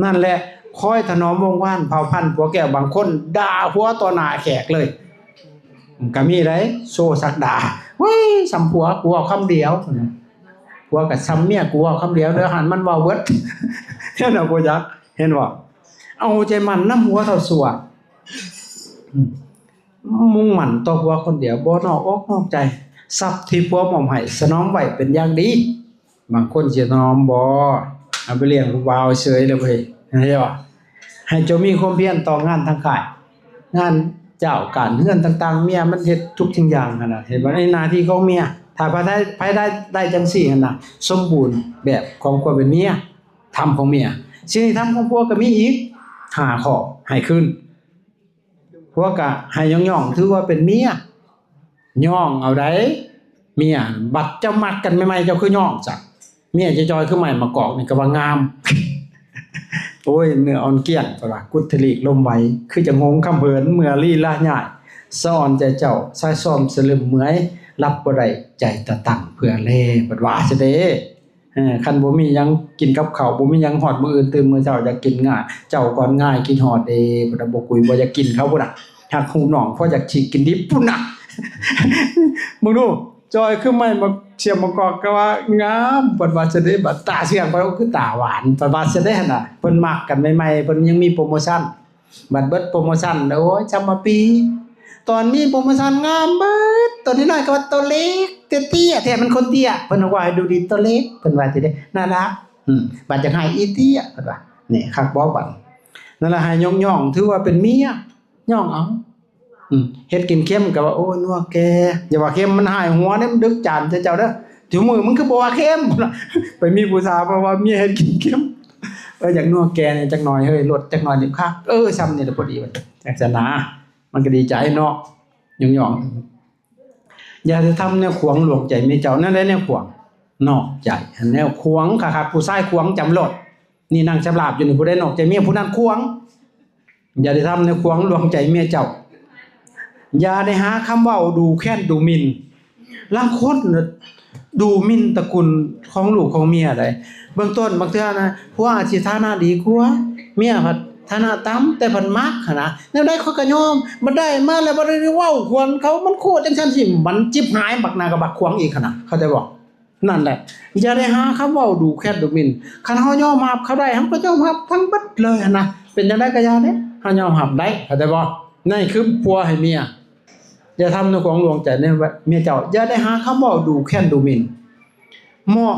ນັ້ນແຫຼະ ຄອຍຖະໜອມວົງວານ ເຜົ່າພັນຜົວແກ້ວ ບາງຄົນດ່າຜົວຕໍ່ໜ້າແຂກເລີຍ ກໍມີໄດ໋ ໂຊສັກດາ ເວີ້ຍ ສ່ຳຜົວ ກູເວົ້າຄຳດຽວ ຜົວກໍສ່ຳເມຍ ກູເວົ້າຄຳດຽວ ເດີ ຫັ້ນມັນເວົ້າເບິດ ເຫັນບໍ່? ບໍ່ຈັກ ເຫັນບໍ່? ເອົາໃຈໝັ້ນນຳຜົວເທົ່າຊົ່ວ ອືມ ມຸ່ງໝັ້ນຕໍ່ຜົວຄົນດຽວ ບໍ່ນອກອົກນອກໃຈ ຊັບທີ່ຜົວມອບໃຫ້ ສະໜອມໄວ້ເປັນຢ່າງດີ. ບາງຄົນຊິຍອມບໍ່ ເອົາໄປລ້ຽງຜູ້ບ່າວເສີຍເລີຍເວີຍ ເຫັນບໍ່? ໃຫ້ເຈົ້າມີຄວາມພຽນຕໍ່ງານທາງຄ້າຍ ງານເຈົ້າການເຮືອນຕ່າງໆ ເມຍມັນເຮັດທຸກສິ່ງຢ່າງຫັ້ນນະ ເຫັນບໍ່? ໃນໜ້າທີ່ຂອງເມຍ ຖ້າໃຜໄດ້ ໃຜໄດ້ ໄດ້ຈັ່ງຊີ້ຫັ້ນນະ ສົມບູນແບບຂອງຄວາມເປັນເມຍ ທຳຂອງເມຍ ສິ່ງທີ່ທຳຂອງຜົວກໍມີອີກຫ້າຂໍ້ໃຫ້ຄືນ. ຜົວກະໃຫ້ຍ້ອງໆ ຖືວ່າເປັນເມຍ ຍ້ອງເອົາໃດ໋ ເມຍ. ບັດເຈົ້າມັກກັນໃໝ່ໆ ເຈົ້າຄືຍ້ອງຊະ ເມຍຈະຈ່ອຍຄືໄມ້ມະກອກນີ້ກໍວ່າງາມ. ໂອ້ຍ ເນື້ອອ່ອນກ້ຽງ ເພິ່ນວ່າ ກຸດທະລີກລົມໄວ ຄືຈະງົງຄຳເພີນ ເມື່ອລີລາຍາຍ ສະອ່ອນໃຈເຈົ້າ ຊາຍຊອມສະລຶມເມື່ອຍ ຫຼັບບໍ່ໄດ້ໃຈຕະຕັ້ງເພື່ອແລ ເພິ່ນວ່າຊະເດ້. ເອີ ຄັນບໍ່ມີຫຍັງກິນກັບເຂົ້າ ບໍ່ມີຫຍັງ ຮອດມື້ອື່ນຕື່ນມື້ເຊົ້າຢາກກິນງ່າຍ ເຈົ້າກ່ອນງ່າຍຄິດຮອດເດ້ ພຸ້ນນະ ບໍ່ກຸຍບໍ່ຢາກກິນເຂົາພຸ້ນນະ ຮັກຮູບນ້ອງພໍຢາກຊິກິນດິບພຸ້ນນະ. ເບິ່ງດູ ຈ່ອຍຄືໄມ້ໝາກ ສຽບໝາກກອກກໍວ່າງາມ ເພິ່ນວ່າຊະເດ້. ບັດຕາສ່ຽງໄປ ໂອ້ ຄືຕາຫວານ ເພິ່ນວ່າຊະເດ້ຫັ້ນນະ. ເພິ່ນມັກກັນໃໝ່ໆ ເພິ່ນຍັງມີໂປຣໂມຊັນ ບັດເບິດໂປຣໂມຊັນ ໂອ້ຍ ຈຳມາປີ ຕອນມີໂປຣໂມຊັນງາມເບິດ ໂຕນ້ອຍໆ ກໍວ່າໂຕເລັກ ເຕ້ຍໆ ແທ້ມັນຄົນເຕ້ຍ ເພິ່ນວ່າໃຫ້ດູດີ ໂຕເລັກ ເພິ່ນວ່າຊິເດ້ ໜ້າຮັກ ອືມ ບັດຢາກໃຫ້ອີເຕ້ຍ ເພິ່ນວ່າ ນີ້ຄັກບໍ່ບັດ ນັ້ນລະ ໃຫ້ຍ້ອງໆ ຖືວ່າເປັນເມຍ ຍ້ອງເອົາ ອືມ ເຮັດກິນເຄັມກໍວ່າ ໂອ້ຍ ນົວແກ່ ຢ່າວ່າເຄັມ ມັນຫາຍຫົວເດ້ ມັນດຶກຈານໃສ່ເຈົ້າເດີ ທຸມື້ມຶງຄືບໍ່ວ່າເຄັມ ໄປມີຜູ້ສາວ ເພາະວ່າເມຍເຮັດກິນເຄັມ ເອີ ຢາກນົວແກ່ແດ່ຈັກໜ່ອຍເຮີ້ຍ ລົດຈັກໜ່ອຍນີ້ຄັກ ເອີ ຊ່ຳນີ້ລະພໍດີ ວ່າຈັ່ງຊັ້ນນະ ມັນກໍດີໃຈເນາະ ຍ້ອງໆ. ຢ່າໄດ້ທຳແນວຂວາງຫຼວງໃຈເມຍເຈົ້າ ແນວໃດແນວຂວາງ? ນອກໃຈ ແນວຂວາງຄັກໆ ຜູ້ຊາຍຂວາງຈຳໂລດ ນີ້ນັ່ງສຳລາບຢູ່ນີ້ ຜູ້ໃດນອກໃຈເມຍ ຜູ້ນັ້ນຂວາງ. ຢ່າໄດ້ທຳແນວຂວາງຫຼວງໃຈເມຍເຈົ້າ ຢ່າໄດ້ຫາຄຳເວົ້າດູແຄນດູໝິ່ນ ລາງຄົນ ດູໝິ່ນຕະກຸນຂອງລູກຂອງເມຍໃດ໋. ເບື້ອງຕົ້ນບາງເທື່ອນະ ຜົວອາດຊິຖານະດີກວ່າ ເມຍພັດຖານະຕ່ຳ ແຕ່ເພິ່ນມັກຫັ້ນນະ ແນວໃດຂ້ອຍກໍຍອມ ບັດໄດ້ມາແລ້ວ ບັດໄດ້ເວົ້າຂວັນເຂົາ ມັນໂຄດຈັ່ງຊັ້ນຊິ ມັນຈິບຫາຍ ບັກໜ້າກໍບັກຂວາງອີກຫັ້ນນະ ເຂົ້າໃຈບໍ່? ນັ້ນແຫຼະ ຢ່າໄດ້ຫາຄຳເວົ້າດູແຄນດູໝິ່ນ. ຄັນເຮົາຍອມຮັບເຂົາໄດ້ ເຮົາກໍຍອມຮັບທັງເບິດເລີຍຫັ້ນນະ. ເປັນຈັ່ງໃດກໍຢ່າເດ້ ເຮົາຍອມຮັບໄດ້ ເຂົ້າໃຈບໍ່? ນັ້ນຄືຜົວໃຫ້ເມຍ. ຢ່າທຳໃນຂອງຫຼວງໃຈເນຍເມຍເຈົ້າ. ຢ່າໄດ້ຫາຄຳເວົ້າດູແຄນດູໝິ່ນ. ມອບ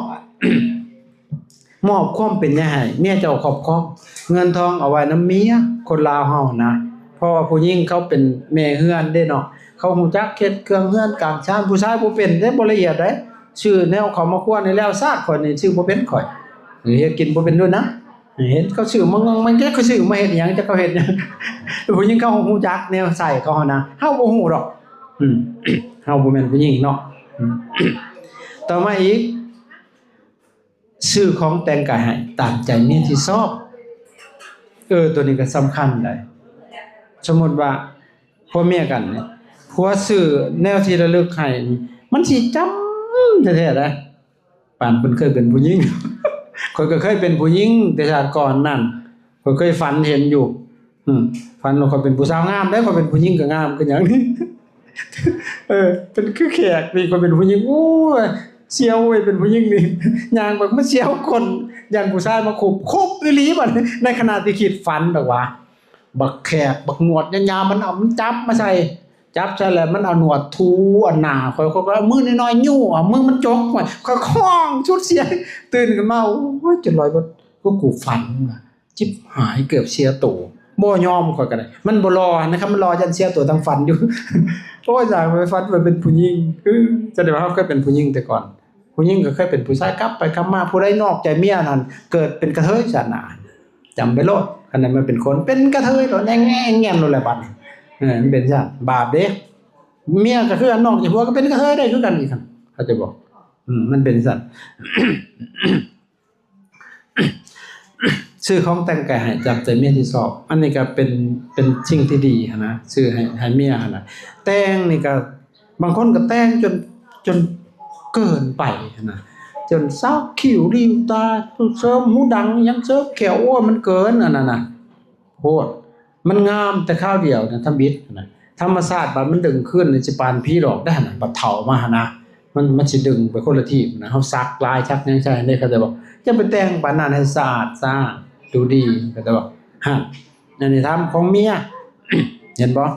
ມອບຄວາມເປັນໃຫຍ່ໃຫ້ເມຍເຈົ້າຄອບຄອງ. ເງິນທອງເອົາໄວ້ນຳເມຍ ຄົນລາວເຮົານະ. ເພາະວ່າຜູ້ຍິງເຂົາເປັນແມ່ເຮືອນເດ້ເນາະ ເຂົາຮູ້ຈັກເຮັດເຄື່ອງເຮືອນການຊານ. ຜູ້ຊາຍບໍ່ເປັນເດ້ ບໍ່ລະອຽດໃດ. ຊື້ແນວເຂົ້າມາຄົວນີ້ແລ້ວຊາດ ຂ້ອຍນີ້ຊື້ບໍ່ເປັນ ຂ້ອຍເຮັດກິນບໍ່ເປັນດ້ວຍນະ. ເຫັນເຂົາຊື້ມາງອງແງງ ຈັກເຂົາຊື້ມາເຮັດຫຍັງ ຈັກເຂົາເຮັດຫຍັງ. ຜູ້ຍິງເຂົາຮູ້ຈັກແນວໃຊ້ເຂົາຫັ້ນນະ ເຮົາບໍ່ຮູ້ດອກ. ອືມ ເຮົາບໍ່ແມ່ນຜູ້ຍິງເນາະ. ອືມ ຕໍ່ມາອີກ ຊື້ຂອງແຕ່ງກາຍໃຫ້ຕາມໃຈເມຍທີ່ຊອບ. ເອີ ໂຕນີ້ກໍສຳຄັນໄດ໋. ສົມມຸດວ່າຜົວເມຍກັນນີ້ ຜົວຊື້ແນວທີ່ລະລຶກໃຫ້ ມັນຊິຈຳແທ້ໆໄດ໋. ປານເພິ່ນເຄີຍເປັນຜູ້ຍິງ ຂ້ອຍກໍເຄີຍເປັນຜູ້ຍິງແຕ່ຊາດກ່ອນນັ້ນ ຂ້ອຍເຄີຍຝັນເຫັນຢູ່. ອືມ ຝັນວ່າຂ້ອຍເປັນຜູ້ສາວງາມເດ້ ຂ້ອຍເປັນຜູ້ຍິງກໍງາມຄືຫຍັງນີ້. ເອີ ເປັນຄືແຂກນີ້ ຂ້ອຍເປັນຜູ້ຍິງ ໂອ້ຍ ສ່ຽວເວີຍ ເປັນຜູ້ຍິງນີ້ ຍ່າງໄປມັນສ່ຽວຄົນ ຢ້ານຜູ້ຊາຍມາຄຸບ ຄຸບອີ່ຫຼີບັດນີ້. ໃນຂະນະທີ່ຄິດຝັນດອກວ່າ ບັກແຂກ ບັກໜວດຍາວໆ ມັນເອົາ ມັນຈັບມາໃສ່ ຈັບໃສ່ແລ້ວມັນເອົາໜວດຖູອັນໜ້າຂ້ອຍ ຂ້ອຍກໍເອົາມືນ້ອຍໆຍູ້ ເອົາມືມັນຈົກ ຂ້ອຍຮ້ອງສຸດສຽງ ຕື່ນຂຶ້ນມາ ໂອ້ຍ ຈົນລອຍ ກໍກູຝັນວ່າ ຈິບຫາຍ ເກືອບເສຍໂຕ. ບໍ່ຍອມ ຂ້ອຍກໍໄດ້ ມັນບໍ່ຫຼໍ່ນະ ຄັນມັນຫຼໍ່ຢ້ານເສຍໂຕທາງຝັນຢູ່. ໂອ້ຍ ຢາກໄປຝັນວ່າເປັນຜູ້ຍິງ ຄືສະແດງວ່າເຮົາເຄີຍເປັນຜູ້ຍິງແຕ່ກ່ອນ. ຜູ້ຍິງກໍເຄີຍເປັນຜູ້ຊາຍ ກັບໄປກັບມາ ຜູ້ໃດນອກໃຈເມຍນັ້ນ ເກີດເປັນກະເທີຍຊາດໜ້າ. ຈຳໄປໂລດ ຄັນໃດມາເປັນຄົນ ເປັນກະເທີຍໂລດ ແງ່ນແງ່ນໂລດແຫຼະບັດນີ້. ເອີ ມັນເປັນຊັ້ນ ບາບເດ້. ເມຍກໍຄືກັນ ນອກໃຈຜົວກໍເປັນກະເທີຍໄດ້ຄືກັນອີກ ເຂົ້າໃຈບໍ່? ອືມ ມັນເປັນຊັ້ນ. ຊື້ຂອງແຕ່ງກາຍໃຫ້ຕາມໃຈເມຍທີ່ຊອບ ອັນນີ້ກໍເປັນ ເປັນສິ່ງທີ່ດີຫັ້ນນະ ຊື້ໃຫ້ ໃຫ້ເມຍຫັ້ນນະ. ແຕ່ງນີ້ກໍ ບາງຄົນກໍແຕ່ງຈົນ ຈົນເກີນໄປຫັ້ນນະ ຈົນສັກຄິ້ວ ລິ້ວຕາ ເສີມຫູດັງ ຫຍັງ ເສີມແຂ້ວ ໂອ້ຍ ມັນເກີນອັນນັ້ນນະ ໂພດ. ມັນງາມແຕ່ຄາວດຽວນະ ທຳອິດນະ ທຳມະຊາດບາດມັນດຶງຄືນ ຊິປານຜີຫຼອກໄດ້ຫັ້ນນະ. ບາດເຖົ້າມາຫັ້ນນະ ມັນ ມັນຊິດຶງໄປຄົນລະທີບນະ. ເຮົາສັກລາຍສັກຫຍັງໃສ່ເດ້ ເຂົ້າໃຈບໍ່? ຢ່າໄປແຕ່ງປານນັ້ນ ໃຫ້ສະອາດສະອ້ານ ດູດີ ເຂົ້າໃຈບໍ່? ຫັ້ນ ອັນນີ້ທຳຂອງເມຍ ເຫັນບໍ່?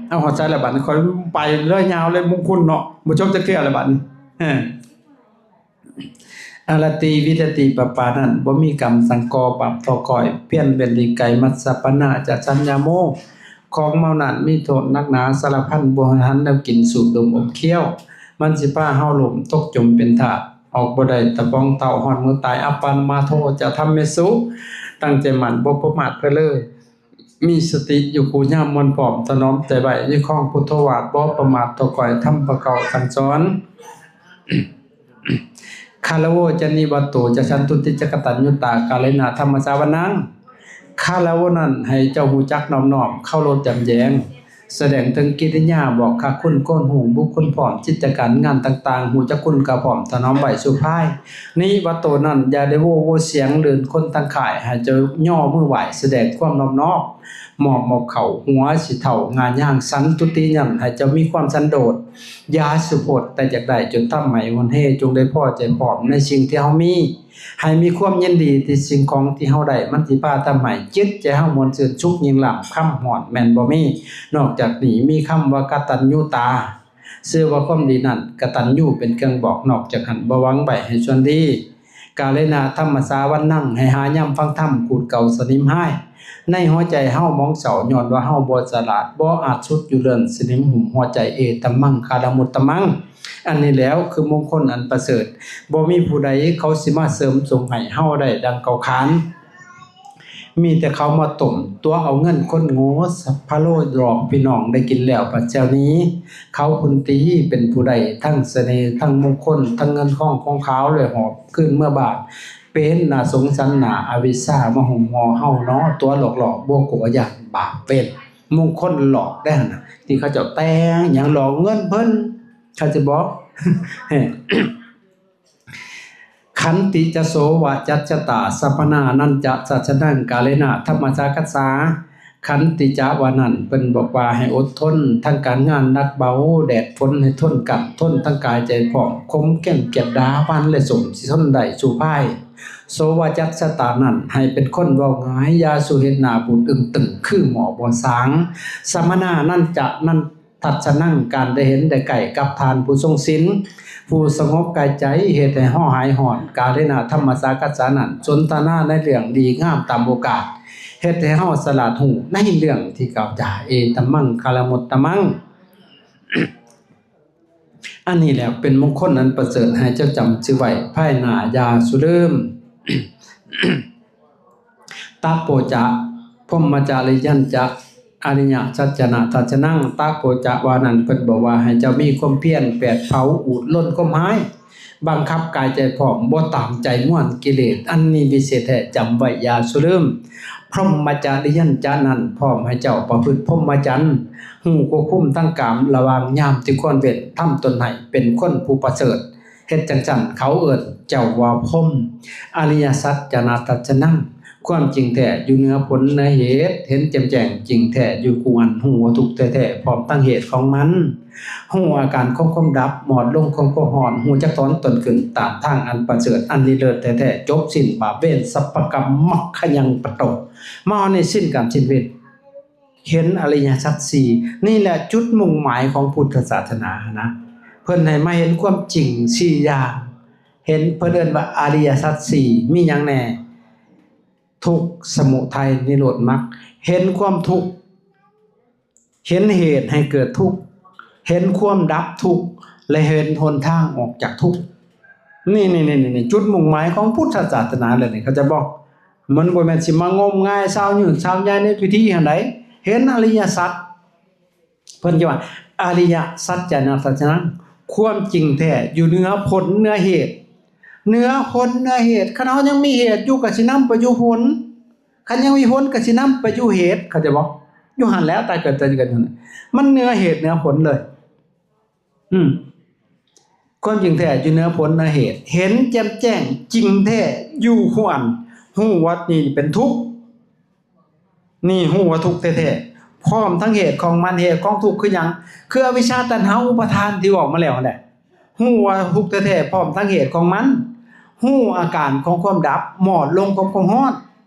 ເອົາ ຮອດໃສລະບາດນີ້ ຂ້ອຍໄປເລີຍ ຍາວເລີຍ ມຸງຄຸນເນາະ ບໍ່ຈົບຈັກເທື່ອລະບາດນີ້. ເອີ ອາລະຕິວິດຕະຕິປະປານັ້ນ ບໍ່ມີກຳສັງກໍ່ບາບຕໍ່ກ້ອຍ ພຽນເວັນລີໄກ ມັດສະປະນະຈະສັນຍາໂມ ຂອງເມົານັ້ນມີໂທດໜັກໜາສາລະພັນ ບໍ່ທັນແນວກິນສູບດົມອົບຄ້ຽວ ມັນຊິພາເຮົາລົ້ມຕົກຈົມເປັນທາດ ອອກບໍ່ໄດ້ຕະປອງເຕົ້າ ຮອດມື້ຕາຍ ອັບປະມາໂທຈະທຳເມສຸ ຕັ້ງໃຈໝັ້ນບໍ່ປະໝາດເພີນເລີຍ ມີສະຕິຢູ່ຄູ່ຍາມ ມ່ວນພ້ອມຖະໜອມໃຈໄວ້ ຍືດຄອງພຸດໂທວາດ ບໍ່ປະໝາດຕໍ່ກ້ອຍທຳພະເກົ່າສັ່ງສອນ. ຄາລະໂວ ຈະນິວັດໂຕ ຈະສັນຕຸຕິ ຈະກະຕັນຍູຕາ ກາເລນະ ທຳມະຊາວັນນັງ ຄາລະໂວນັ້ນ ໃຫ້ເຈົ້າຮູ້ຈັກນອບນ້ອມ ເຄົາລົບຢຳແຍງ ສະແດງເຖິງກິລິຍາ ບອກພະຄຸນ ໂກນຫູ ບຸກຄຸນພ້ອມ ກິດຈະການງານຕ່າງໆ ຮູ້ຈັກຄຸນກະພ້ອມຖະໜອມໄວ້ສູ່ພາຍ. ນິວັດໂຕນັ້ນ ຢ່າໄດ້ໂວໂວສຽງເລື່ອນຄົນທັງຄ້າຍ ໃຫ້ເຈົ້າຍໍມືໄຫວ້ ສະແດງຄວາມນອບນ້ອມ ມອບໝົກເຂົ້າ ຫົວຊິເຖົ້າ ງາຍາງ ສັນຕຸຕິນັ້ນ ໃຫ້ເຈົ້າມີຄວາມສັນໂດດ ຢ່າສຸໂພດ ແຕ່ຢາກໄດ້ຈົນທຳໃຫ້ອ່ອນແຮ ຈົ່ງໄດ້ພໍໃຈພ້ອມໃນສິ່ງທີ່ເຮົາມີ ໃຫ້ມີຄວາມຍິນດີທີ່ສິ່ງຂອງທີ່ເຮົາໄດ້ ມັນຊິພາທຳໃຫ້ຈິດໃຈເຮົາມ່ວນຊື່ນ ສຸກຍິ່ງລ້ຳຄຳຮ້ອນແມ່ນບໍ່ມີ. ນອກຈາກນີ້ມີຄຳວ່າກະຕັນຍູຕາ ຊື່ວ່າຄວາມດີນັ້ນ ກະຕັນຍູເປັນເຄື່ອງບອກ ນອກຈາກຫັ້ນບໍ່ຫວັງໄວ້ໃຫ້ສ່ວນດີ. ກາເລນະ ທຳມະຊາວັນນັງ ໃຫ້ຫາຍາມຟັງທຳ ຂູດເກົ່າສະໜິມຫາຍ ໃນຫົວໃຈເຮົາໝອງເສົ້າ ຍ້ອນວ່າເຮົາບໍ່ສະຫຼາດ ບໍ່ອາດສຸດຢູ່ເລື່ອນສະໜິມຫຸ້ມຫົວໃຈ ເອຕະມັງຄາລະມຸດຕະມັງ. ອັນນີ້ແຫຼວຄືມຸງຄົນອັນປະເສີດ ບໍ່ມີຜູ້ໃດເຂົາຊິມາເສີມສົ່ງໃຫ້ເຮົາໄດ້ດັ່ງເກົ່າຂານ. ມີແຕ່ເຂົາມາຕົ້ມຕົວເອົາເງິນຄົນໂງ່ ສັບພະໂລຫຼອກພີ່ນ້ອງໄດ້ກິນແລ້ວບັດແຊວໜີ ເຂົາພຸ້ນຕິເປັນຜູ້ໄດ້ທັງສະເໜ່ ທັງມຸງຄົນ ທັງເງິນທອງຂອງຂາວ ແລະ ຫອບຄືນເມືອບ້ານ ເປັນໜ້າສົງສັນໜ້າອະວິຊາມາຫຸ້ມຫໍ່ເຮົາເນາະ ຕົວຫຼອກໆ ບໍ່ກົວຢ້ານບາບເວນ ມຸງຄົນຫຼອກໄດ້ຫັ້ນນະ ທີ່ເຂົາເຈົ້າແຕ່ງຫຍັງຫຼອກເງິນເພິ່ນ ເຂົາຈະບອກ ຂັນຕິຈະໂສວະຈັດຊະຕາ ສັບພະນານັນຈະສັດສະນັງ ກາເລນະ ທຳມະຊາກັດສາ ຂັນຕິຈະວ່ານັ້ນ ເພິ່ນບອກວ່າໃຫ້ອົດທົນທັງການງານໜັກເບົາ ແດດຝົນໃຫ້ທົນກັ້ນ ທົນທັງກາຍໃຈພ້ອມ ຂົມເຂັ້ມແກ່ນດາ ຫວານແລະສົ້ມ ຊິທົນໄດ້ສູ້ພາຍ. ໂສວະຈັດຊະຕານັ້ນ ໃຫ້ເປັນຄົນເວົ້າງ່າຍ ຢ່າສູ່ເຮັດໜ້າບູດອຶ້ງຕຶງ ຄືໝໍ້ບໍ່ສາງ. ສະມະນານັນຈະນັນ ທັດສະນັງ ການໄດ້ເຫັນໄດ້ໃກ້ກັບທ່ານຜູ້ຊົງສິນ ຜູ້ສະຫງົບກາຍໃຈ ເຮັດໃຫ້ເຮົາຫາຍຮ້ອນ. ກາເລນະທຳມະສາກັດສານັ້ນ ສົນທະນາໃນເລື່ອງດີງາມຕາມໂອກາດ ເຮັດໃຫ້ເຮົາສະຫຼາດຮູ້ໃນເລື່ອງທີ່ກ່າວຈາ. ເອຕະມັງຄະລະມຸດຕະມັງ. ອັນນີ້ແຫຼະເປັນມົງຄົນອັນປະເສີດ ໃຫ້ເຈົ້າຈຳຊື່ໄວ້ພາຍໜ້າຢ່າສູ່ລືມ. ຕະໂປຈະ ພົມມະຈາລິຍັນຈະ ອະລິຍະສັດຈະນະທັດສະນັງ. ຕະໂປຈະວ່ານັ້ນ ເພິ່ນບອກວ່າໃຫ້ເຈົ້າມີຄວາມພຽນ ແປດເຜົາ ອູດລົ້ນຄວາມຮ້າຍ ບັງຄັບກາຍໃຈພ້ອມ ບໍ່ຕາມໃຈມວນກິເລດ. ອັນນີ້ວິເສດແທ້ ຈຳໄວ້ຢ່າສູ່ລືມ. ພົມມະຈາລິຍັນຈະນັ້ນ ພ້ອມໃຫ້ເຈົ້າປະພຶດພົມມະຈັນ ຮູ້ຄວບຄຸມທັງກາມ ລະຫວ່າງຍາມທີ່ຄວນເວັ້ນ ທຳຕົນໃຫ້ເປັນຄົນຜູ້ປະເສີດ. ເຮັດຈັ່ງຊັ້ນ ເຂົາເອີ້ນເຈົ້າວ່າພົມ. ອະລິຍະສັດຈະນະທັດສະນັງ ຄວາມຈິງແທ້ຢູ່ເໜືອຜົນເໜືອເຫດ ເຫັນແຈ່ມແຈ້ງຈິງແທ້ຢູ່ຄູ່ອັນ ຮູ້ວ່າທຸກແທ້ໆ ພ້ອມທັງເຫດຂອງມັນ ຮູ້ອາການຂອງຄວາມດັບ ໝອດລົງຂອງຄວາມຮ້ອນ ຮູ້ຈັກຖອນຕົນຂຶ້ນ ຕາມທາງອັນປະເສີດ ອັນລິເລີດແທ້ໆ ຈົບສິ້ນບາບເວນ ສັບພະກຳມັກຂະຍັງປະໂຕ. ມາຮອດນີ້ສິ້ນກຳສິ້ນເວນ ເຫັນອະລິຍະສັດສີ່. ນີ້ແຫຼະຈຸດມຸ່ງໝາຍຂອງພຸດທະສາສະໜານະ ເພິ່ນໃຫ້ມາເຫັນຄວາມຈິງສີ່ຢ່າງ. ເຫັນ ເພິ່ນເອີ້ນວ່າອະລິຍະສັດສີ່ ມີຫຍັງແດ່? ທຸກ, ສະມຸໄທ, ນິໂຣດ, ມັກ. ເຫັນຄວາມທຸກ, ເຫັນເຫດໃຫ້ເກີດທຸກ, ເຫັນຄວາມດັບທຸກ ແລະ ເຫັນຫົນທາງອອກຈາກທຸກ. ນີ້ໆໆໆ ຈຸດມຸ່ງໝາຍຂອງພຸດທະສາສະໜາເລີຍນີ້ ເຂົ້າໃຈບໍ່? ມັນບໍ່ແມ່ນຊິມາງົມງາຍຊາວຍືດຊາວຍາຍໃນພິທີຫັ້ນໃດ. ເຫັນອະລິຍະສັດ ເພິ່ນຈະວ່າ ອະລິຍະສັດຈານະທັດສະນັງ ຄວາມຈິງແທ້ຢູ່ເໜືອຜົນເໜືອເຫດ ເໜືອຜົນເໜືອເຫດ. ຄັນເຮົາຍັງມີເຫດຢູ່ ກໍຊິນຳໄປຢູ່ຜົນ, ຄັນຍັງມີຜົນ ກໍຊິນຳໄປຢູ່ເຫດ. ເຂົ້າໃຈບໍ່? ຢູ່ຫັ້ນແຫຼະ ຕາຍເກີດ ຕາຍເກີດ ມັນເໜືອເຫດເໜືອຜົນເລີຍ. ອືມ ຄວາມຈິງແທ້ຢູ່ເໜືອຜົນເໜືອເຫດ ເຫັນແຈ່ມແຈ້ງຈິງແທ້ຢູ່ຫວນ ຮູ້ວ່ານີ້ເປັນທຸກ ນີ້ຮູ້ວ່າທຸກແທ້ໆ ພ້ອມທັງເຫດຂອງມັນ. ເຫດຂອງທຸກຄືຫຍັງ? ຄືອະວິຊຊາ ຕັນຫາ ອຸປາທານ ທີ່ເວົ້າມາແລ້ວຫັ້ນແຫຼະ. ຮູ້ວ່າທຸກແທ້ໆ ພ້ອມທັງເຫດຂອງມັນ ຮູ້ອາການຂອງຄວາມດັບ ໝອດລົງຂອງຄວາມຮ້ອນ.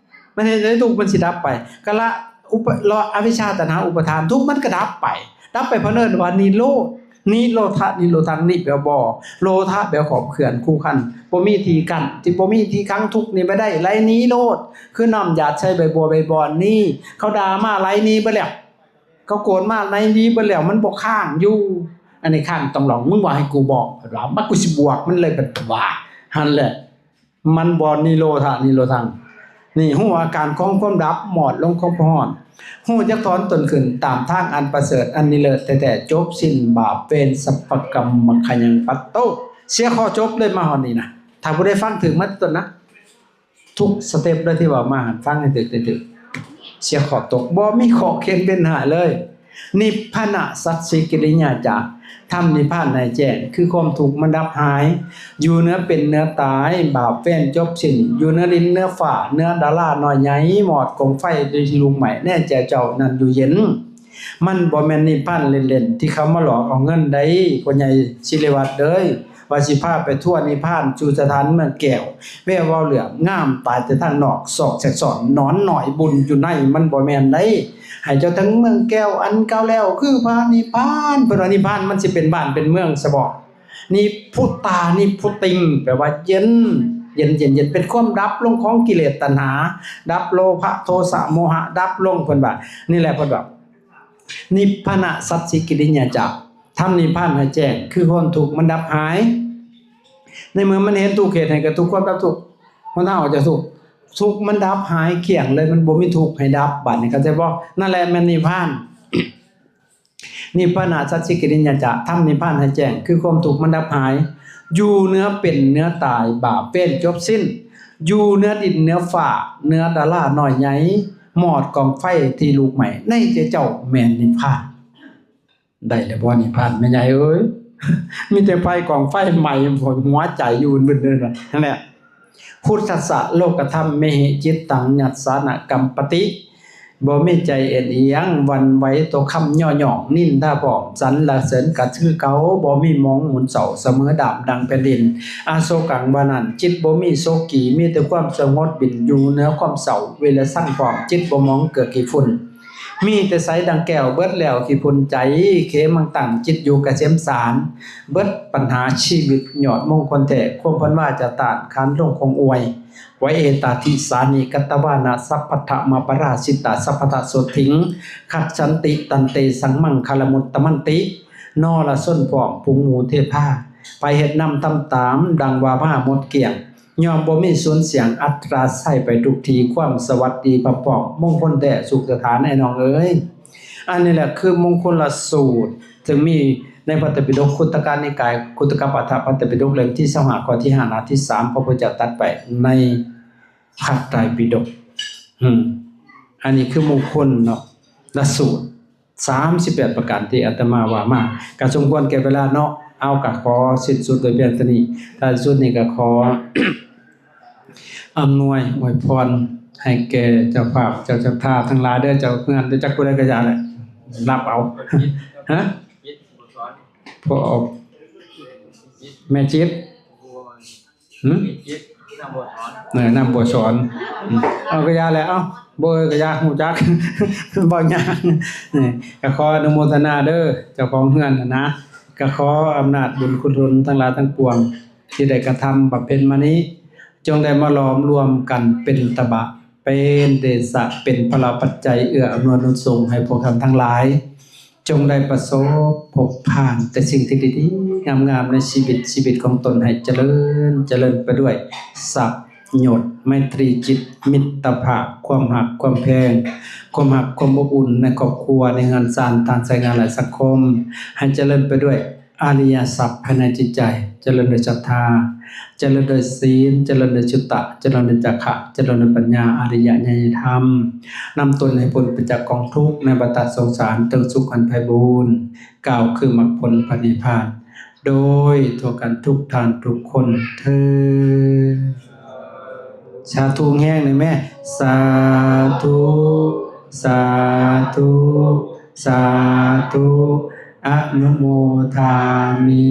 ມັນເຮັດໃຫ້ທຸກມັນຊິດັບໄປ ກະລະອຸປະ ລະອະວິຊຊາ ຕັນຫາ ອຸປາທານ ທຸກມັນກະດັບໄປ ດັບໄປ. ເພິ່ນເອີ້ນວ່ານິໂຣດ ນິໂຣທະ ນິໂຣທາງ ນິແປວ່າບໍ່ ໂຣທະແປວ່າຂອບເຂື່ອນ ຄູ່ຄັນ ບໍ່ມີທີ່ກັ້ນ ທີ່ບໍ່ມີທີ່ຂັງ ທຸກນີ້ໄປໄດ້ ໄຫຼໜີໂລດ ຄືນ້ຳຢາດໃສ່ໃບບົວໃບບອນນີ້ ເຂົາດ່າມາໄຫຼໜີເບິດແລ້ວ ເຂົາໂກດມາໄຫຼໜີເບິດແລ້ວ ມັນບໍ່ຄ້າງຢູ່. ອັນນີ້ຄ້າງຕ້ອງລອງ ມຶງບໍ່ໃຫ້ກູບອກ ເພິ່ນວ່າ ບັດກູຊິບວກມັນເລີຍ ເພິ່ນວ່າ ຫັ້ນແຫຼະ. ມັນບໍ່ນິໂຣທະນິໂຣທາງ ນີ້ຮູ້ອາການຂອງຄວາມດັບ ໝອດລົງຂອງຄວາມຮ້ອນ ຮູ້ຈັກຖອນຕົນຂຶ້ນ ຕາມທາງອັນປະເສີດ ອັນລິເລີດແທ້ໆ ຈົບສິ້ນບາບເວນ ສັບພະກຳມັກຂະຍັງປັດໂຕ. ເສຍຂໍ້ຈົບເລີຍ ມາຮອດນີ້ນະ ຖ້າຜູ້ໃດຟັງຖືກມາແຕ່ຕົ້ນນະ ທຸກສະເຕັບເລີຍທີ່ເວົ້າມາ ຟັງໃຫ້ຖືກ ໃຫ້ຖືກ ເສຍຂໍ້ຕົກ ບໍ່ມີຂໍ້ຂຽນເປັນໃຫ້ເລີຍ. ນິບພານະສັດສິກິລິຍາຈາ ທຳນິບພານໃຫ້ແຈ້ງ ຄືຄວາມທຸກມັນດັບຫາຍ ຢູ່ເໜືອເປັນເໜືອຕາຍ ບາບເວນຈົບສິ້ນ ຢູ່ເໜືອດິນເໜືອຟ້າ ເໜືອດາລານ້ອຍໃຫຍ່ ມອດກອງໄຟທີ່ລຸກໄໝ້ ແນ່ໃຈເຈົ້ານັ້ນຢູ່ເຢັນ. ມັນບໍ່ແມ່ນນິບພານເລ່ນໆ ທີ່ເຂົາມາຫຼອກເອົາເງິນໃດ ພໍ່ໃຫຍ່ສິລິວັດເອີຍ. ວ່າຊິພາໄປທົວນິບພານ ສູ່ສະຖານເມືອງແກ້ວ ແວ່ເວົ້າເລື່ອງງາມຕາຍແຕ່ທາງນອກ ຊອກແຊກຊ້ອນ ໜອນໜ້ອຍບຸນຢູ່ໃນ ມັນບໍ່ແມ່ນໃດ. ໃຫ້ເຈົ້າເຖິງເມືອງແກ້ວອັນເກົ່າແລ້ວ ຄືພານິບພານ. ເພິ່ນວ່ານິບພານມັນຊິເປັນບ້ານເປັນເມືອງຊະບໍ? ນິບພຸດຕາ ນິບພຸດຕິງ ແປວ່າເຢັນ ເຢັນ ເຢັນ ເຢັນ ເປັນຄວາມດັບລົງຂອງກິເລດຕັນຫາ ດັບໂລພະ ໂທສະ ໂມຫະ ດັບລົງ. ເພິ່ນວ່າ ນີ້ແຫຼະ ເພິ່ນວ່າ ນິບພານະສັດສິກິລິຍາຈາ ທຳນິບພານໃຫ້ແຈ້ງ ຄືຄວາມທຸກມັນດັບຫາຍ. ໃນເມື່ອມັນເຫັນທຸກ ເຫດໃຫ້ເກີດທຸກ ຄວາມດັບທຸກ ຫົນທາງອອກຈາກທຸກ ທຸກມັນດັບຫາຍກ້ຽງເລີຍ ມັນບໍ່ມີທຸກໃຫ້ດັບ. ບາດນີ້ເຂົ້າໃຈບໍ່? ນັ້ນແຫຼະແມ່ນນິບພານ. ນິບພານະສັດສິກິລິຍາຈາ ທຳນິບພານໃຫ້ແຈ້ງ ຄືຄວາມທຸກມັນດັບຫາຍ ຢູ່ເໜືອເປັນເໜືອຕາຍ ບາບເວນຈົບສິ້ນ ຢູ່ເໜືອດິນເໜືອຟ້າ ເໜືອດາລານ້ອຍໃຫຍ່ ມອດກອງໄຟທີ່ລຸກໄໝ້ ໃນໃຈເຈົ້າແມ່ນນິບພານ. ໄດ້ແລ້ວບໍ່ນິບພານ ແມ່ໃຫຍ່ເອີຍ? ມີແຕ່ໄຟກອງໄຟໄໝ້ຫົວໃຈຢູ່ບຶດໆ ນັ້ນແຫຼະ. ພຸດທັດສະໂລກະທຳເມຫິຈິດຕັງຍັດສານະກັມປະຕິ ບໍ່ມີໃຈເອັນອີຍງ ຫວັ່ນໄຫວຕໍ່ຄຳເຍາະຍ້ອງ ນິນທາພ້ອມສັນລະເສີນກະຄືເກົ່າ ບໍ່ມີໝອງໝຸນເສົ້າ ສະເໝີດາມດັ່ງແຜ່ນດິນ ອະໂສກັງວານັນ ຈິດບໍ່ມີໂສກີ ມີແຕ່ຄວາມສະຫງົບບິນຢູ່ເໜືອຄວາມເສົ້າ ວິລະສັງພ້ອມ ຈິດບໍ່ໝອງເກືອຂີ້ຝຸ່ນ ມີແຕ່ໃສດັ່ງແກ້ວ ເບິດແລ້ວຂີ້ຝຸ່ນໃຈ ເຂມັງຕັງ ຈິດຢູ່ກະເສມສານ ເບິດບັນຫາຊີວິດ ຍອດມົງຄົນແທ້ ຄວາມພັນວາຈະຕ້ານ ຂັນລົງຄົງອວຍ ໄວເອຕາທິສານິ ກັດຕະວານະ ສັບພັດທະມະປະລາຊິຕາ ສັບພັດທະໂສດຖິງ ຄັດສັນຕິ ຕັນເຕ ສັງມັງຄະລະມຸດຕະມັນຕິ ນໍລະຊົນພ້ອມ ຝູງໝູ່ເທພາ ໃຜເຮັດນຳທຳຕາມ ດັ່ງວ່າມາໝົດກ້ຽງ ຍ່ອມບໍ່ມີສູນສ່ຽງ ອັດຕາໄຊໄປທຸກທີ່ ຄວາມສະຫວັດດີພ້ອມໆ ມົງຄົນແທ້ ສຸກສະຖານ ອ້າຍນ້ອງເອີຍ. ອັນນີ້ແຫຼະຄືມົງຄົນລະສູດ ເຊິ່ງມີໃນພະໄຕປິດົກ ຄຸດຕະກະນິກາຍ ຄຸດຕະກະປາຖະ ພະໄຕປິດົກເຫຼັ້ມທີຊາວຫ້າ ຂໍ້ທີຫ້າ ໜ້າທີສາມ ພະພຸດທະເຈົ້າຕັດໄວ້ໃນພະໄຕປິດົກ. ອືມ ອັນນີ້ຄືມົງຄົນເນາະ ລະສູດ ສາມສິບແປດປະການທີ່ອາດຕະມາວ່າມາ ກະສົມຄວນແກ່ເວລາເນາະ. ເອົາ ກະຂໍສິ້ນສຸດໂດຍພຽງເທົ່ານີ້. ທ້າຍສຸດນີ້ກະຂໍອຳນວຍອວຍພອນໃຫ້ແກ່ເຈົ້າພາບ ເຈົ້າສັດທາທັງຫຼາຍເດີ ເຈົ້າເຮືອນເດີ ຈັກຜູ້ໃດກະຢ່າແຫຼະ ຮັບເອົາ. ຮະ? ພໍ່ ແມ່ຈິດ ຫື? ເອີ ນຳບໍ່ສອນ ເອົາ ກະຢ່າແຫຼະ ເອົາ ບໍ່ເອີ ກະຢ່າ ຮູ້ຈັກ ເວົ້າຍາກ. ນີ້ ກະຂໍອະນຸໂມທະນາເດີ ເຈົ້າຂອງເຮືອນຫັ້ນນະ ກະຂໍອຳນາດບຸນກຸສົນທັງຫຼາຍທັງປວງ ທີ່ໄດ້ກະທຳບຳເພັນມານີ້ ຈົ່ງໄດ້ມາຫຼອມລວມກັນເປັນຕະບະ ເປັນເດຊະ ເປັນພະລາປັດໄຈ ເອື້ອອຳນວຍອຳນວຍສົງໃຫ້ພວກທ່ານທັງຫຼາຍ ຈົ່ງໄດ້ປະສົບພົບຜ່ານແຕ່ສິ່ງທີ່ດີໆງາມໆໃນຊີວິດ ຊີວິດຂອງຕົນໃຫ້ຈະເລີນ ຈະເລີນໄປດ້ວຍຊັບຍົດ ໄມຕີຈິດ ມິດຕະພາບ ຄວາມຮັກຄວາມແພງ ຄວາມຮັກຄວາມອົບອຸ່ນໃນຄອບຄົວ ໃນເຮືອນຊານ ທາງສາຍງານ ແລະ ສັງຄົມ ໃຫ້ຈະເລີນໄປດ້ວຍ ອະລິຍະຊັບພາຍໃນຈິດໃຈ ຈະເລີນດ້ວຍສັດທາ ຈະເລີນດ້ວຍສີນ ຈະເລີນດ້ວຍສຸຕະ ຈະເລີນດ້ວຍຈາຄະ ຈະເລີນດ້ວຍປັນຍາ ອະລິຍະຍະຍະທຳ ນຳຕົນໃຫ້ພົ້ນໄປຈາກກອງທຸກໃນວັດຕະສົງສານ ເຖິງສຸກອັນໄພບູນ ກ່າວຄືມັກຜົນພະນິບພານ ໂດຍທົ່ວກັນທຸກທ່ານທຸກຄົນເທີ້ນ. ສາທຸແຮງໆ ແນ່ແມ່ ສາທຸ ສາທຸ ສາທຸ ອະນຸໂມທາມິ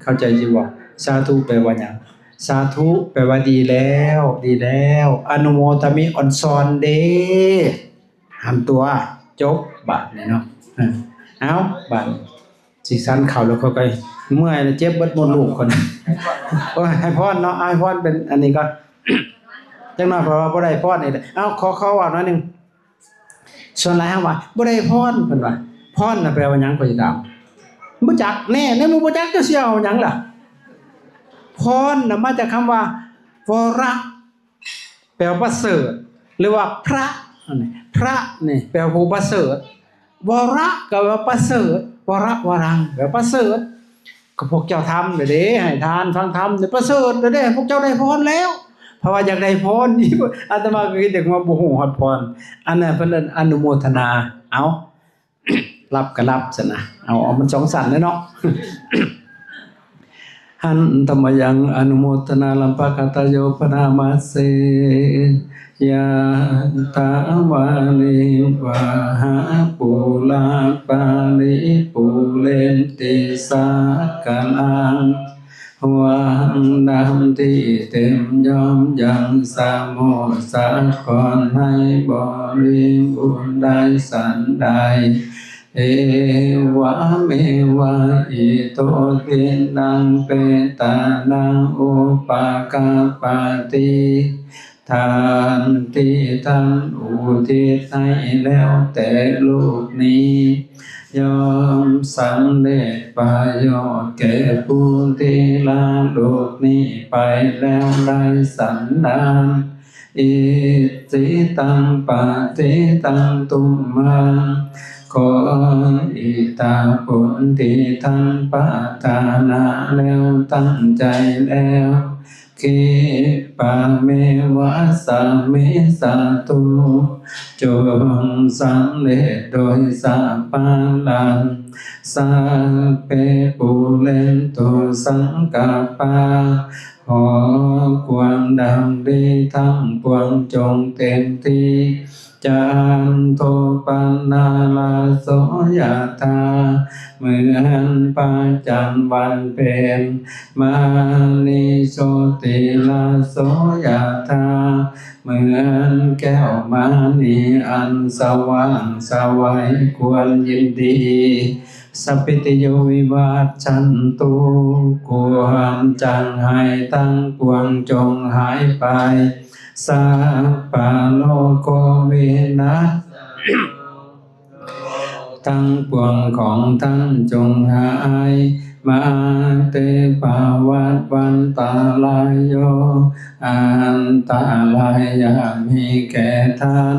ເຂົ້າໃຈຢູ່ບໍ່? ສາທຸແປວ່າຫຍັງ? ສາທຸແປວ່າດີແລ້ວ ດີແລ້ວ ອະນຸໂມທາມິ ອອນຊອນເດ້ ຫັນຕົວ ຈົບບາດນີ້ເນາະ. ເອີ ເອົາ ບາດນີ້ຊິສັນເຂົ້າແລ້ວ ຂ້ອຍກະເມື່ອຍແລ້ວ ເຈັບເບິດມົດລູກຂ້ອຍ. ໂອ້ຍ ໃຫ້ພອນເນາະ ໃຫ້ພອນເປັນອັນນີ້ກ່ອນ ຈັກໜ້ອຍ ເພາະວ່າບໍ່ໄດ້ພອນນີ້. ເອົາ ຂໍ ຂໍເວົ້າໜ້ອຍໜຶ່ງ ສ່ວນຫຼາຍເຮົາວ່າບໍ່ໄດ້ພອນ ເພິ່ນວ່າ ພອນນະແປວ່າຫຍັງ ຂ້ອຍຊິຖາມ ບໍ່ຈັກແນ່ ໃນເມື່ອບໍ່ຈັກ ເຈົ້າຊິເອົາຫຍັງລະ? ພອນນະມາຈາກຄຳວ່າ ວະຣະ ແປວ່າປະເສີດ ຫຼືວ່າພະ ອັນນີ້ ພະນີ້ແປວ່າຜູ້ປະເສີດ ວະຣະກະແປວ່າປະເສີດ ວະຣະວະຣັງ ແປວ່າປະເສີດ. ກໍພວກເຈົ້າທຳແລ້ວເດ້ ໃຫ້ທານ ຟັງທຳ ໄດ້ປະເສີດແລ້ວເດ້ ພວກເຈົ້າໄດ້ພອນແລ້ວ. ເພາະວ່າຢາກໄດ້ພອນນີ້ ອາດຕະມາກໍຄິດຢາກມາ ບໍ່ຮູ້ຮອດພອນ ອັນນັ້ນເພິ່ນເອີ້ນອະນຸໂມທະນາ. ເອົາ ລັບກໍລັບຊັ້ນນະ ເອົາ ເອົາ ມັນສອງຊັ້ນເດ້ເນາະ. ຫັນທຳມະຍັງ ອະນຸໂມທະນາລັມພະກະຕະໂຍ ພະນາມະເສ ຍະຖາວາລິວະຫາປູລາປາລິປູເຣນຕິສາກະລັງ ຫວັງນ້ຳທີ່ເຕັມຍ້ອມຍັງສະໂມສາກອນໃຫ້ບໍລິບູນໄດ້ສັນໃດ ເອວະເມວະ ອິໂຕທິນນງເປຕານັງ ອຸປະກະປະຕິ ທານທີ່ທ່ານອຸທິດໃຫ້ແລ້ວແຕ່ໂລກນີ້ ຍ່ອມສຳເລັດປະໂຫຍດແກ່ຜູ້ທີ່ລາໂລກນີ້ໄປແລ້ວໄດ້ສັນດານ. ອິດທິຕັງປະທິຕັງຕຸມມັງ ຂໍອິດທະຜົນທີ່ທ່ານປາດຖະໜາແລ້ວ ຕັ້ງໃຈແລ້ວ ຄິປະເມວະສະມິດສະຕຸ ຈົ່ງສຳເລັດໂດຍສະພາບລັດ ສັບເປ ປູເຣນຕຸ ສັງກະປາ ຂໍຄວາມດຳລິທັງປວງຈົ່ງເຕັມທີ່ ຈັນໂທປະນະລະໂສຍະຖາ ເໝືອນພະຈັນວັນເພັນ ມະນີໂຊຕິລະໂສຍະຖາ ເໝືອນແກ້ວມະນີອັນສະຫວ່າງໄສ ຄວນຍິນດີ. Sabbītiyo vivajjantu ຄວາມຈະຮ້າຍທັງປວງຈົ່ງຫາຍໄປ. Sabbarogo vinassatu ທັງປວງຂອງທ່ານຈົ່ງຫາຍ. Mā te bhavatvantarāyo ອັນຕະລາຍຢ່າມີແກ່ທ່ານ.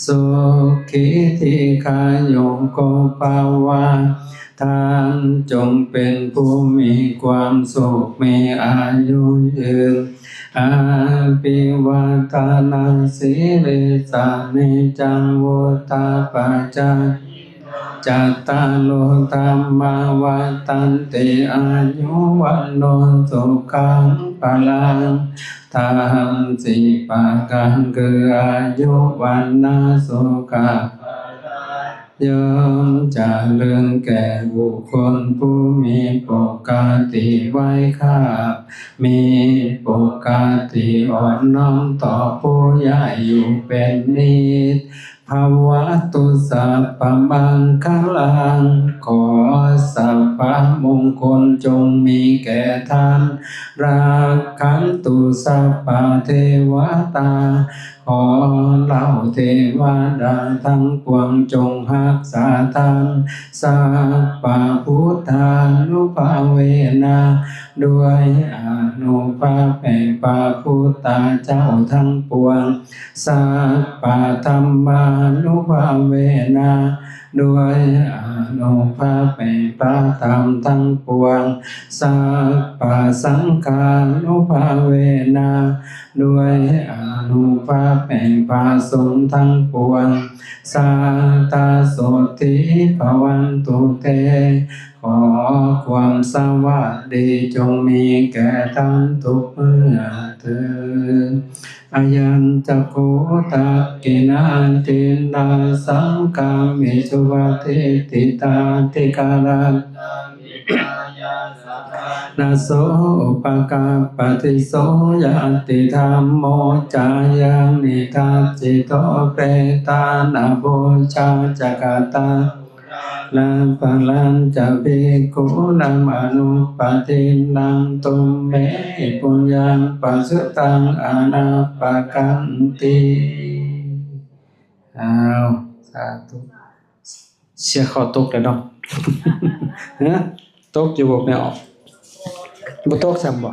Sukhī dīghāyuko bhava ທ່ານຈົ່ງເປັນຜູ້ມີຄວາມສຸກ ມີອາຍຸຍືນ. Abhivādanasīlissa niccaṃ vuḍḍhāpacāyino cattāro dhammā vaḍḍhanti āyu vaṇṇo sukhaṃ balaṃ. ທຳສີ່ປະການຄື ອາຍຸ ວັນນະ ສຸຂະ ພະລະ ຍ່ອມຈະເລີນແກ່ບຸກຄົນຜູ້ມີປົກກະຕິໄວຄາບ ມີປົກກະຕິອ່ອນນ້ອມຕໍ່ຜູ້ໃຫຍ່ຢູ່ເປັນນິດ. Bhavatu sabbamaṅgalaṃ ຂໍສັບພະມຸງຄຸນຈົ່ງມີແກ່ທ່ານ. Rakkhantu sabbadevatā ຂໍເຫຼົ່າເທວະດາທັງປວງຈົ່ງຮັກສາທ່ານ. Sabbabuddhānubhāvena ດ້ວຍອານຸພາບແຫ່ງພະພຸດທະເຈົ້າທັງປວງ. Sabbadhammānubhāvena ດ້ວຍອານຸພາບແຫ່ງພະທຳທັງປວງ. Sabbasaṅghānubhāvena ດ້ວຍອານຸພາບແຫ່ງພະສົງທັງປວງ. Sadā sotthī bhavantu te ຂໍຄວາມສະຫວັດດີຈົ່ງມີແກ່ທ່ານທຸກເມື່ອເທີນ. Ayañca kho dakkhiṇā dinnā saṅghamhi suppatiṭṭhitā dīgharattaṃ hitāyassa ṭhānaso upakappati. So ñātidhammo ca ayaṃ nidassito petāna pūjā ca katā uḷārabalañca bhikkhūnamanuppadinnaṃ tumhehi puññaṃ pasutaṃ anappakanti. ອ້າວ ສາທຸ. ເສຍເຂົ້າຕົກແລ້ວເນາະ. ຮະ? ຕົກຢູ່ບໍ່ແມ່ອອກ? ບໍ່ຕົກຊ້ຳບໍ່?